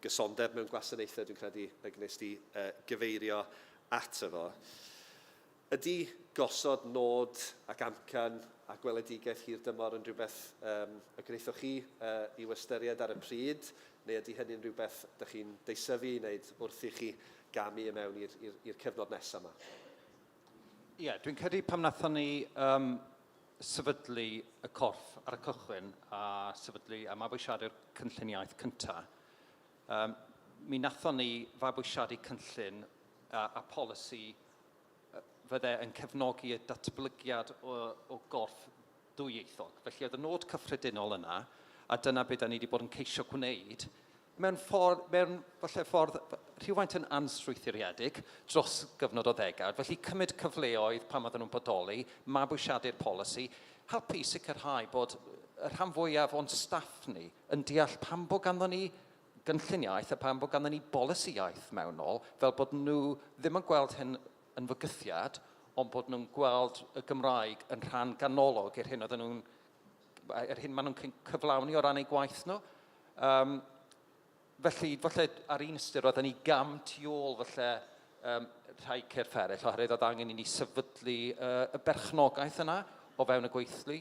gysondeb mewn gwasanaethau, dwi'n credu y gwnes di uh, gyfeirio ato fo. Ydy gosod nod ac amcan a gweledigaeth hir dymor yn rhywbeth um, y gwnaethoch chi uh, i'w ystyried ar y pryd, neu ydy hynny'n rhywbeth ydych chi'n deisyfu i wneud wrth i chi gamu i mewn i'r cyfnod nesaf yma? Ie, yeah, dwi'n credu pam nathon ni um, sefydlu y corff ar y cychwyn a sefydlu a mabwysiadu'r cynllun iaith cyntaf, um, mi nathon ni fabwysiadu cynllun a, a polisi fydde yn cefnogi y datblygiad o, o gorff dwyieithog. Felly oedd y nod cyffredinol yna, a dyna beth da ni wedi bod yn ceisio gwneud, mewn ffordd, mewn falle ffordd rhywfaint yn anstrwythuriedig dros gyfnod o ddegawd. Felly cymryd cyfleoedd pan oedden nhw'n bodoli, mabwysiadu'r polisi, helpu i sicrhau bod y rhan fwyaf o'n staff ni yn deall pam bod ganddo ni gynllun iaith a pam bod ganddo ni bolisi iaith mewnol, fel bod nhw ddim yn gweld hyn yn fygythiad, ond bod nhw'n gweld y Gymraeg yn rhan ganolog i'r hyn oedden nhw'n yr hyn maen nhw'n cyflawni o ran eu gwaith nhw. Um, felly, falle ar un ystyr, oedden ni gam tu ôl falle um, rhai cyrff eraill, oherwydd oedd angen i ni sefydlu uh, y berchnogaeth yna o fewn y gweithlu.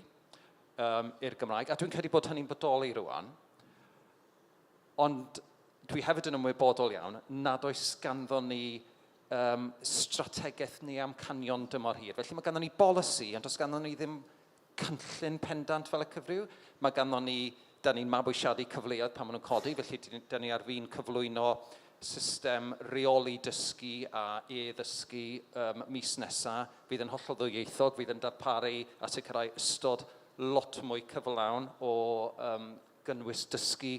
um, i'r Gymraeg, a dwi'n credu bod hynny'n bodoli rwan. Ond dwi hefyd yn ymwybodol iawn nad oes ganddo ni um, strategaeth neu amcanion dymor hir. Felly mae ganddo ni bolisi, ond does ganddo ni ddim cynllun pendant fel y cyfryw. Mae ganddo ni, da ni'n mabwysiadu cyfleoedd pan maen nhw'n codi, felly da ni ar fin cyflwyno system reoli dysgu a e-ddysgu um, mis nesaf, fydd yn hollol ddwyieithog, fydd yn darparu a sicrhau ystod lot mwy cyflawn o um, gynnwys dysgu,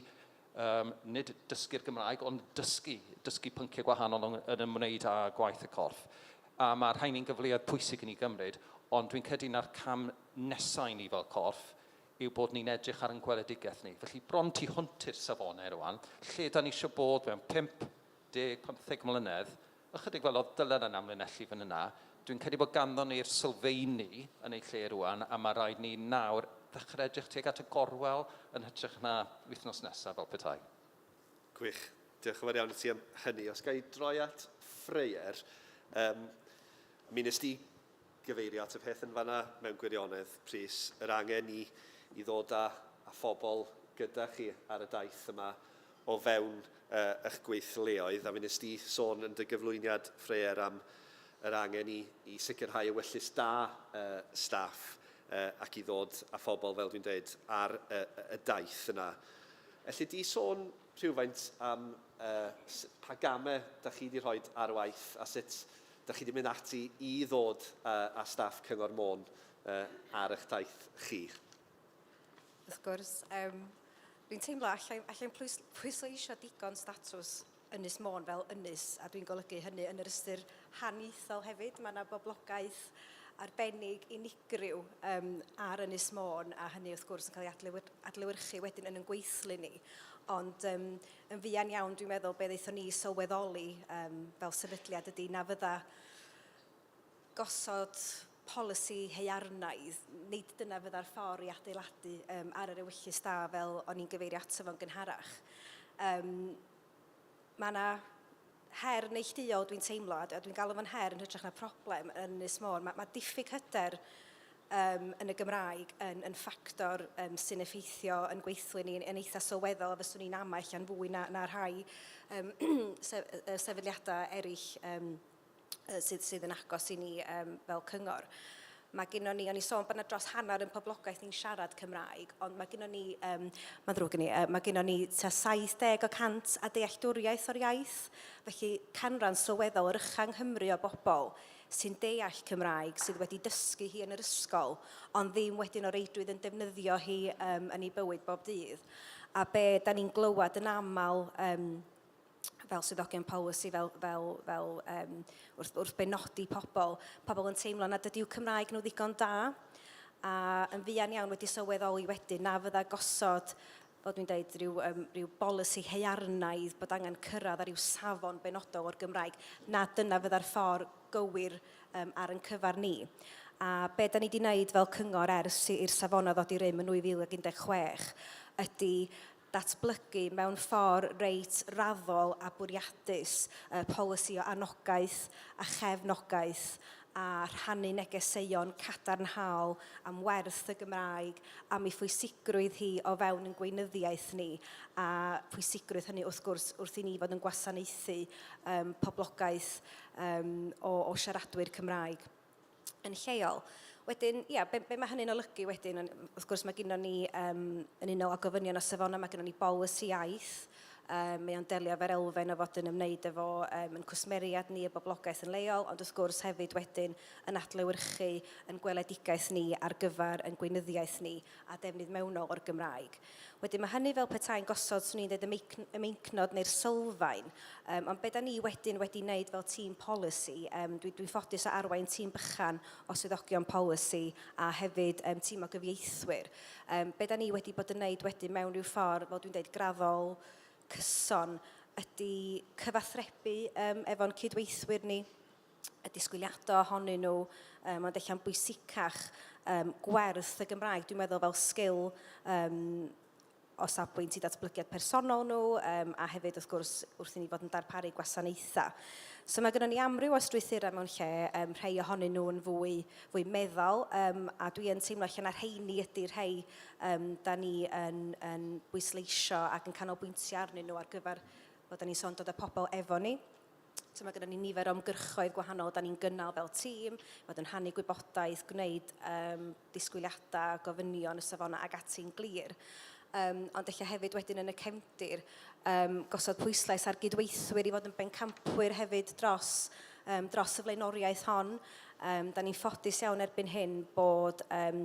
um, nid dysgu'r Gymraeg, ond dysgu, dysgu pynciau gwahanol yn, yn ymwneud â gwaith y corff. A mae'r rhain yn gyfleoedd pwysig i ni gymryd, ond dwi'n credu na'r cam nesau ni fel corff yw bod ni'n edrych ar ein gweledigaeth ni. Felly bron tu hwnt i'r safonau rwan, lle da ni eisiau bod mewn 5, 10, 15 mlynedd, ychydig fel oedd Dylan yn amlinellu fan yna, dwi'n credu bod ganddo ni'r sylfeini yn ei lle rwan, a mae rhaid ni nawr ddechrau edrych tuag at y gorwel yn hytrach na wythnos nesaf fel petai. Gwych. Diolch yn fawr iawn i ti am hynny. Os ga i droi at Freyer, um, mi nes di gyfeirio at y peth yn fanna mewn gwirionedd, Prys, yr angen i, i ddod â, â phobl gyda chi ar y daith yma o fewn uh, eich gweithleoedd, a mi nes di sôn yn dy gyflwyniad, Freyer, am yr angen i, i sicrhau ewyllys da uh, staff uh, ac i ddod â phobl, fel dwi'n dweud, ar y, y daith yna. Elli di sôn rhywfaint am uh, pa gamau da chi wedi rhoi ar waith a sut da chi wedi mynd ati i ddod uh, â staff Cyngor Môn uh, ar eich taith chi? Wrth gwrs, um, dwi'n teimlo allai, allai'n pwysleisio digon statws Ynys Môn fel ynys, a dwi'n golygu hynny yn yr ystyr haniaethol hefyd. Mae yna boblogaeth arbennig unigryw um, ar Ynys Môn, a hynny wrth gwrs yn cael ei adlewyr, adlewyrchu wedyn yn ein gweithlu ni. Ond um, yn fuan iawn dwi'n meddwl be ddaethon ni sylweddoli um, fel sefydliad ydy na fydda gosod polisi haearnaidd, nid dyna fydda'r ffordd i adeiladu um, ar yr ewyllys da fel o'n i'n gyfeirio ato fo'n gynharach. Um, mae yna her neilltuol dwi'n teimlo, a dwi'n galw fo'n her yn hytrach na problem yn Ynys Môn. Mae, mae diffyg hyder um, yn y Gymraeg yn, yn ffactor um, sy'n effeithio yn gweithlu ni yn, yn eitha sylweddol, a fyswn i'n amau allan fwy na, na rhai um, se, sefydliadau eraill um, sydd, sydd yn agos i ni um, fel cyngor. Mae gennon ni, o'n i sôn bod yna dros hanner yn poblogaeth ni'n siarad Cymraeg, ond mae gennon ni, um, mae'n ddrwg gen i, uh, mae gennon ni tua 70 o cant a dealltwriaeth o'r iaith, felly canran sylweddol yr ycha yng Nghymru o bobl sy'n deall Cymraeg, sydd wedi dysgu hi yn yr ysgol, ond ddim wedyn o reidrwydd yn defnyddio hi um, yn ei bywyd bob dydd. A be da ni'n glywed yn aml um, fel swyddogion polisi, fel, fel, fel um, wrth, wrth benodi pobl, pobl yn teimlo nad ydyw Cymraeg nhw ddigon da, a yn fuan iawn wedi sylweddoli wedyn na fydda gosod, fel dwi'n dweud, rhyw, um, rhyw bolisi haearnaidd bod angen cyrraedd ar ryw safon benodol o'r Gymraeg, na dyna fydda'r ffordd gywir um, ar yn cyfar ni. A be da ni wedi wneud fel cyngor ers i'r safonau ddod i rym yn 2016 ydy datblygu mewn ffordd reit raddol a bwriadus y polisi o anogaeth a chefnogaeth a rhannu negeseuon cadarnhaol am werth y Gymraeg, am ei phwysigrwydd hi o fewn yn gweinyddiaeth ni, a phwysigrwydd hynny wrth gwrs wrth i ni fod yn gwasanaethu um, poblogaeth um, o, o siaradwyr Cymraeg. yn lleol. Wedyn, ia, be, be mae hynny'n olygu wedyn, wrth gwrs mae gennym ni, um, yn unol â gofynion o safonau, mae gennym ni bolisi iaith, um, mae o'n delio efo'r elfen o fod yn ymwneud efo um, yn cwsmeriad ni, y boblogaeth yn leol, ond wrth gwrs hefyd wedyn yn adlewyrchu yn gweledigaeth ni ar gyfer yn gweinyddiaeth ni a defnydd mewnol o'r Gymraeg. Wedyn mae hynny fel petai'n gosod, swn i'n dweud, y, y meincnod neu'r sylfaen. Um, ond be da ni wedyn wedi wneud fel tîm polisi, um, dwi'n dwi ffodus o arwain tîm bychan o swyddogion polisi a hefyd um, tîm o gyfieithwyr. Um, be da ni wedi bod yn wneud wedyn mewn rhyw ffordd, fel dwi'n dweud, graddol, cyson, ydy cyfathrebu um, efo'n cydweithwyr ni, y disgwyliadau ohonyn nhw, um, ond ella'n bwysicach um, gwerth y Gymraeg, dwi'n meddwl fel sgil um, o safbwynt i datblygiad personol nhw, um, a hefyd wrth gwrs wrth i ni fod yn darparu gwasanaethau. So mae gennym ni amryw o strwythurau mewn lle, um, rhai ohonyn nhw yn fwy, fwy meddal, um, a dwi yn teimlo lle na rheini ydy'r rhai um, da ni yn, yn bwysleisio ac yn canolbwyntio arnyn nhw ar gyfer, fel da ni'n sôn, dod â pobl efo ni. So mae gennym ni nifer o ymgyrchoedd gwahanol da ni'n gynnal fel tîm, fod yn rhannu gwybodaeth, gwneud um, disgwyliadau, gofynion y safonau ac ati'n glir. Um, ond ella hefyd wedyn yn y cefndir, um, gosod pwyslais ar gydweithwyr i fod yn bencampwyr hefyd dros, um, dros y flaenoriaeth hon. Um, da ni'n ffodus iawn erbyn hyn bod um,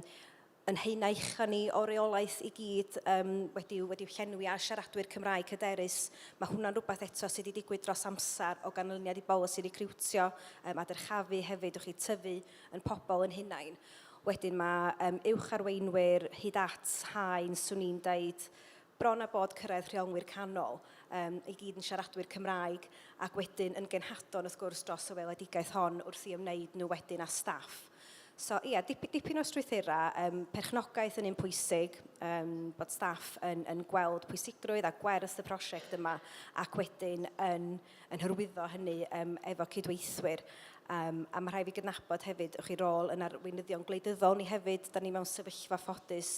yn haenau ucha ni o reolaeth i gyd um, wedi'w, wedi'w llenwi â siaradwyr Cymraeg hyderus. Mae hwnna'n rhywbeth eto sydd wedi digwydd dros amser o ganlyniad i bolisi recriwtio um, a dyrchafu hefyd, wch chi, tyfu yn pobl yn hunain. Wedyn mae um, uwch arweinwyr hyd at haen, swn i'n deud, bron â bod cyrraedd rheolwyr canol, um, i gyd yn siaradwyr Cymraeg, ac wedyn yn genhadon wrth gwrs dros y weledigaeth hon wrth i ymwneud nhw wedyn â staff. So ia, dip, dipyn o strwythurau, um, perchnogaeth yn un pwysig, um, bod staff yn, yn gweld pwysigrwydd a gwerth y prosiect yma ac wedyn yn, yn hyrwyddo hynny um, efo cydweithwyr. Um, a mae rhaid fi gydnabod hefyd, o'ch chi rôl yn arweinyddion gwleidyddol ni hefyd, da ni mewn sefyllfa ffodus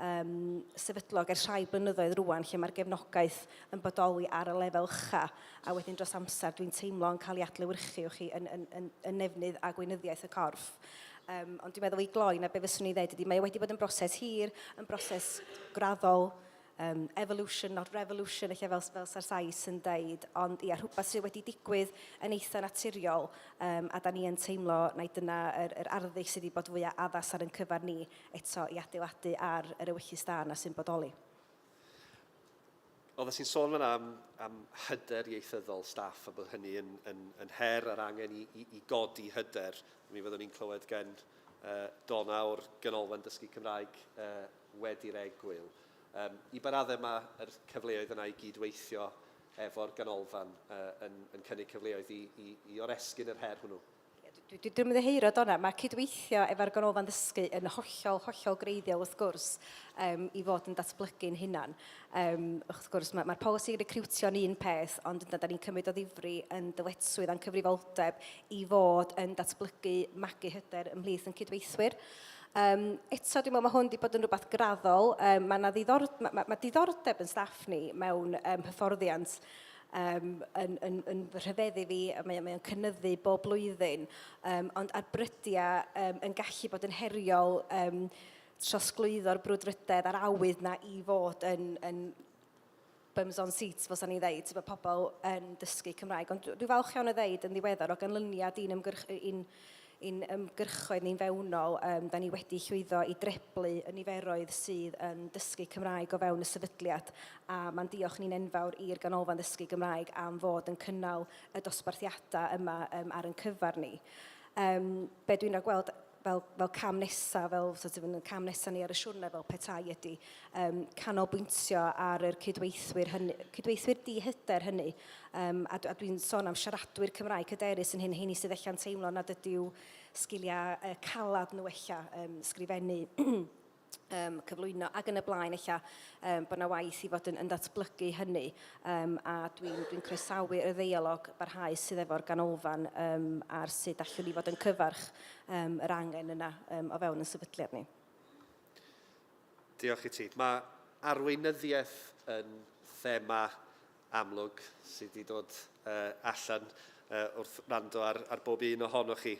um, sefydlog ers rhai blynyddoedd rwan lle mae'r gefnogaeth yn bodoli ar y lefel ucha a wedyn dros amser dwi'n teimlo yn cael ei adlewyrchu chi yn, yn, yn, yn nefnydd a gweinyddiaeth y corff. Um, ond dwi'n meddwl i gloi na be fyswn i ddeud ydy mae wedi bod yn broses hir, yn broses graddol, um, evolution not revolution, ella fel, fel sa'r Sais yn deud, ond ia, rhywbeth sydd wedi digwydd yn eitha naturiol, um, a da ni yn teimlo na dyna yr, yr arddull sydd wedi bod fwyaf addas ar yn cyfer ni eto i adeiladu ar yr ewyllys da yna sy'n bodoli. Oeddet ti'n sôn fan'na am, am hyder ieithyddol staff a bod hynny yn, yn, yn her a'r angen i, i, i godi hyder. Mi fyddwn ni'n clywed gen uh, Donna o'r Ganolfan Dysgu Cymraeg uh, wedi'r egwyl. Um, I ba raddau mae'r cyfleoedd yna i gydweithio efo'r ganolfan uh, yn, yn cynnig cyfleoedd i, i, i oresgyn yr her hwnnw? Dwi, dwi, dwi'n ymddiheuro, Donna, mae cydweithio efo'r ganolfan ddysgu yn hollol, hollol greiddiol wrth gwrs um, i fod yn datblygu'n hunan. Um, wrth gwrs, mae'r mae polisi recriwtio'n un peth, ond da ni'n cymryd o ddifri yn dyletswydd a'n cyfrifoldeb i fod yn datblygu magu hyder ymhlith yn cydweithwyr. Um, eto, dwi'n meddwl mae hwn wedi bod yn rhywbeth graddol. Um, mae, ddiddor, mae, mae, mae diddordeb yn staff ni mewn um, hyfforddiant um, yn, yn, yn fy rhyfeddu fi, mae, mae o'n cynyddu bob blwyddyn, um, ond ar brydiau um, yn gallu bod yn heriol um, trosglwyddo'r brwdfrydedd a'r awydd na i fod yn, yn bums on seats, fel sa'n ni'n ddeud, bod pobl yn dysgu Cymraeg. Ond dwi'n falch iawn o ddeud yn ddiweddar o ganlyniad i'n ymgyrch, i'n i'n ymgyrchoedd ni'n fewnol, um, da ni wedi llwyddo i dreblu y niferoedd sydd yn dysgu Cymraeg o fewn y sefydliad, a mae'n diolch ni'n enfawr i'r Ganolfan Ddysgu Gymraeg am fod yn cynnal y dosbarthiadau yma um, ar ein cyfer ni. Um, be dwi'n gweld fel, fel cam nesaf, fel sort of, yn cam nesaf ni ar y siwrne fel petai ydy um, canolbwyntio ar yr cydweithwyr, hynny, cydweithwyr dihyder hynny. Um, a, a dwi'n sôn am siaradwyr Cymraeg hyderus yn hyn, heini sydd ella'n teimlo nad ydyw sgiliau uh, calad nhw ella um, sgrifennu um, cyflwyno ac yn y blaen ella um, bod yna waith i fod yn, yn datblygu hynny um, a dwi'n dwi croesawu y ddeialog barhaus sydd efo'r ganolfan um, ar sut allwn ni fod yn cyfarch um, yr angen yna um, o fewn yn sefydliad ni. Diolch i ti. Mae arweinyddiaeth yn thema amlwg sydd wedi dod uh, allan uh, wrth rando ar, ar bob un ohonoch chi.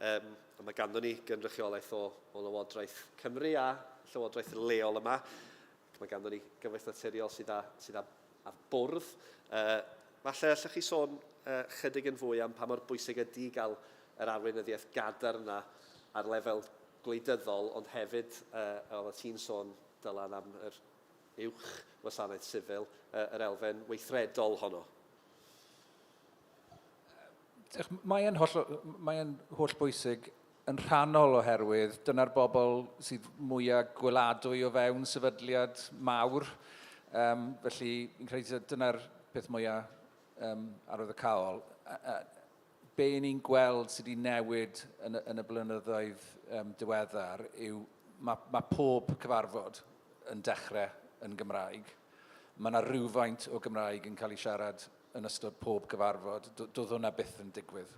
Um, mae ganddo ni gynrychiolaeth o, o Lywodraeth Cymru a Llywodraeth leol yma. Ac mae ganddo ni gyfoeth naturiol sydd â, sydd â, â bwrdd. Uh, falle allwch chi sôn uh, chydig yn fwy am pa mor bwysig ydy gael yr arweinyddiaeth gadarn yna ar lefel gwleidyddol, ond hefyd, uh, oeddet ti'n sôn, Dylan, am yr uwch wasanaeth sifil, uh, yr elfen weithredol honno. Mae'n holl, mae holl bwysig yn rhannol oherwydd dyna'r bobl sydd mwyaf gweladwy o fewn sefydliad mawr. Um, felly, fi'n credu dyna'r peth mwyaf um, arwyddocaol. Be ni'n gweld sydd wedi newid yn, yn y blynyddoedd um, diweddar yw mae, mae pob cyfarfod yn dechrau yn Gymraeg. Mae yna rhywfaint o Gymraeg yn cael ei siarad yn ystod pob cyfarfod. Doedd hwnna byth yn digwydd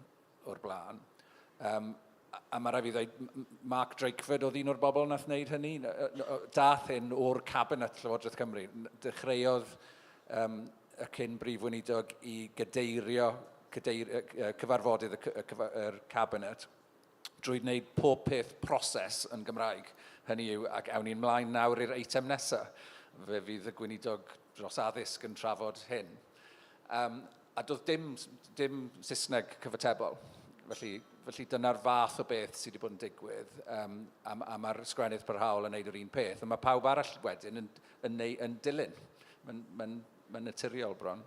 o'r blaen. Um, a mae rhaid fi ddweud, Mark Drakeford oedd un o'r bobl nath wneud hynny. Dath hyn o'r cabinet Llywodraeth Cymru. Dechreuodd um, y cyn brif weinidog i gadeirio cadeir, cyfarfodydd y, y, y, y cabinet drwy wneud pob peth proses yn Gymraeg. Hynny yw, ac awn ni'n mlaen nawr i'r eitem nesaf. Fe fydd y gweinidog dros addysg yn trafod hyn. Um, a doedd dim, dim Saesneg cyfatebol. Felly, felly dyna'r fath o beth sydd wedi bod yn digwydd, um, a, a mae'r sgwennydd parhaol yn neud yr un peth, a mae pawb arall wedyn yn, yn, yn, yn dilyn. Mae'n mae mae naturiol bron.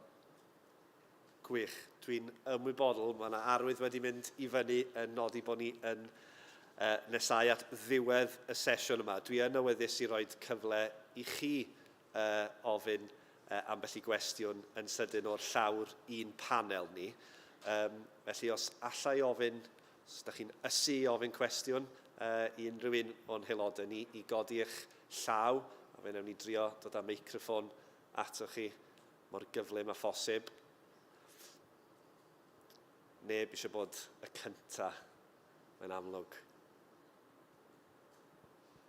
Gwych. Dwi'n ymwybodol, mae yna arwydd wedi mynd i fyny yn nodi bod ni yn uh, nesau at ddiwedd y sesiwn yma. Dwi yn awyddus i roi cyfle i chi uh, ofyn uh, ambell i gwestiwn yn sydyn o'r llawr i'n panel ni. Um, felly os allai ofyn, os ydych chi'n ysu i ofyn cwestiwn uh, i unrhyw un o'n haelodau ni i godi eich llaw, a fe wnawn ni drio dod â meicroffon atoch chi mor gyflym â phosib. Neb eisiau bod y cynta, mae'n amlwg.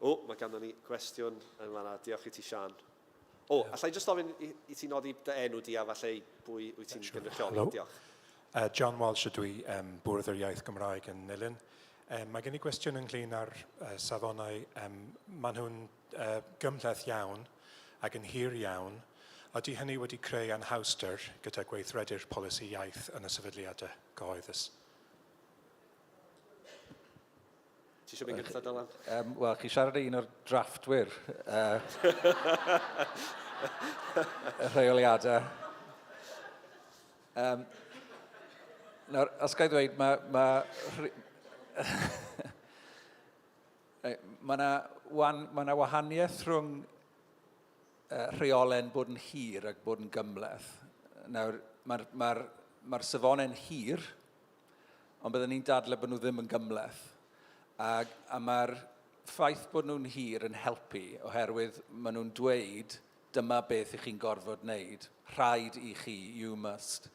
O, mae ganddo ni gwestiwn yn fanna. Diolch i ti, Sian. O, allai jyst ofyn i, i ti nodi dy enw di a falle i bwy wyt ti'n gynrychioli. Hello. Diolch. Uh, John Walsh ydw i, um, Bwrdd yr Iaith Gymraeg yn Nilyn. Um, mae gen i gwestiwn ynglyn â'r uh, safonau. Um, maen nhw'n uh, gymhleth iawn ac yn hir iawn. Ydy hynny wedi creu anhawster gyda gweithredu'r polisi iaith yn y sefydliadau cyhoeddus? Ti eisiau mynd gyntaf, Dylan? Um, Wel, chi siarad â un o'r drafftwyr. Uh, y rheoliadau. Um, nawr, os ga i ddweud, mae... Mae ma yna ma na wahaniaeth rhwng uh, rheolen bod yn hir ac bod yn gymhleth. Nawr, mae'r ma ma safonau'n hir, ond byddwn ni'n dadle bod nhw ddim yn gymhleth. A, a mae'r ffaith bod nhw'n hir yn helpu oherwydd maen nhw'n dweud dyma beth i chi'n gorfod wneud, rhaid i chi, you must.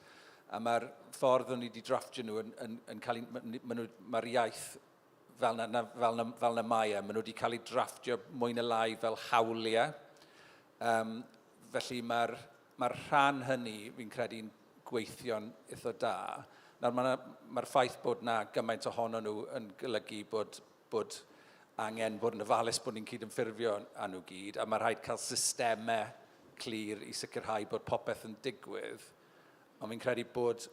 A mae'r ffordd o'n ni wedi drafftio nhw yn, yn, yn cael ei, mae'r iaith fel na, na, fel na, fel na mae e, maen nhw wedi cael eu drafftio mwy na lai fel hawliau. Um, felly mae'r mae rhan hynny, fi'n credu'n gweithio'n eitha da. Nawr mae'r ma ffaith bod na gymaint ohono nhw yn golygu bod, bod angen bod yn ofalus bod ni'n cydymffurfio â nhw gyd, a mae rhaid cael systemau clir i sicrhau bod popeth yn digwydd. Ond fi'n credu bod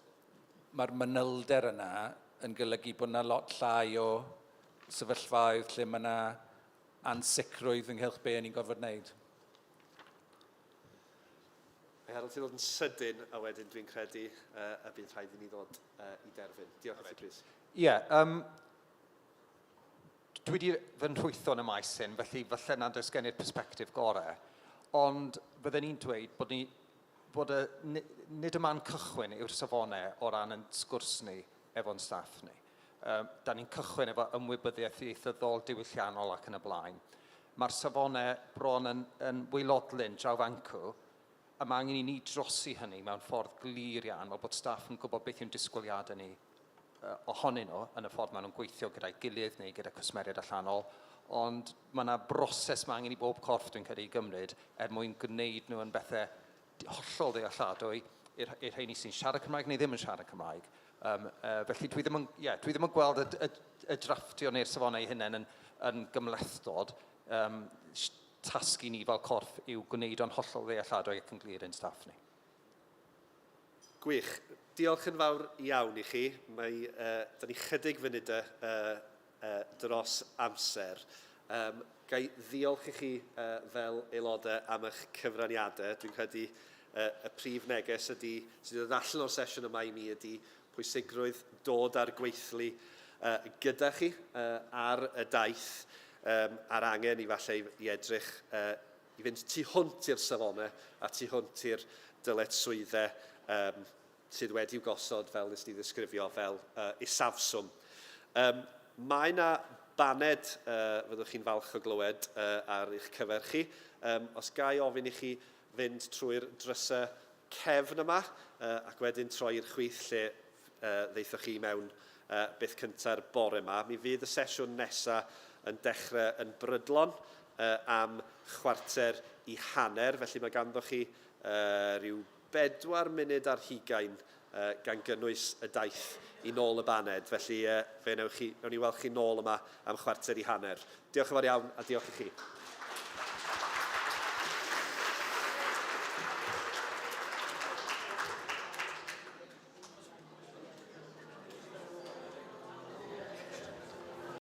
mae'r manylder yna yn golygu bod yna lot llai o sefyllfaoedd lle mae yna ansicrwydd ynghylch be ni'n gorfod wneud. Mae Harold ti'n dod yn sydyn a wedyn dwi'n credu uh, y bydd rhaid i ni ddod uh, i derfyn. Diolch i ti, Chris. Ie, yeah, um, dwi wedi fy nhrwytho yn y maes hyn, felly falle nad oes gen i'r perspectif gorau, ond fydden ni'n dweud bod ni bod y, nid y man cychwyn yw'r safonau o ran yn sgwrs ni efo'n staff ni. Um, da ni'n cychwyn efo ymwybyddiaeth ieithyddol, diwylliannol ac yn y blaen. Mae'r safonau bron yn, yn waelodlin draw fancw, a mae angen i ni drosi hynny mewn ffordd glir iawn, fel bod staff yn gwybod beth yw'n disgwyliadau ni ohonyn nhw yn y ffordd maen nhw'n gweithio gyda'i gilydd neu gyda cwsmeriaid allanol, ond mae yna broses mae angen i bob corff dwi'n credu i gymryd er mwyn gwneud nhw yn bethau hollol ddealladwy i'r rheini sy'n siarad Cymraeg neu ddim yn siarad Cymraeg. Um, uh, felly dwi ddim yn, yeah, dwi ddim yn gweld y, y, y drafftio neu'r safonau eu hunain yn, yn gymhlethdod. Um, tasg i ni fel corff yw gwneud o'n hollol ddealladwy ac yn glir i'n staff ni. Gwych. Diolch yn fawr iawn i chi. Mae, uh, da ni chydig funudau uh, uh, dros amser. Um, ga i ddiolch i chi uh, fel aelodau am eich cyfraniadau. Dwi'n credu uh, y prif neges ydy, sydd wedi dod allan o'r sesiwn yma i mi ydy pwysigrwydd dod â'r gweithlu uh, gyda chi uh, ar y daith um, a'r angen i falle i, i edrych uh, i fynd tu hwnt i'r safonau a tu hwnt i'r dyletswyddau um, sydd wedi'w gosod, fel nes di ddisgrifio, fel uh, isafswm. Um, mae yna baned, uh, fyddwch chi'n falch o glywed, uh, ar eich cyfer chi. Um, os ga i ofyn i chi fynd trwy'r drysau cefn yma uh, ac wedyn troi i'r chwith lle uh, ddeithoch chi mewn uh, byth cynta'r bore yma. Mi fydd y sesiwn nesaf yn dechrau yn brydlon uh, am chwarter i hanner, felly mae ganddo chi uh, rhyw bedwar munud ar hugain uh, gan gynnwys y daith i nôl y baned. Felly uh, fe newch chi, newn ni weld chi nôl yma am chwarter i hanner. Diolch yn fawr iawn a diolch i chi.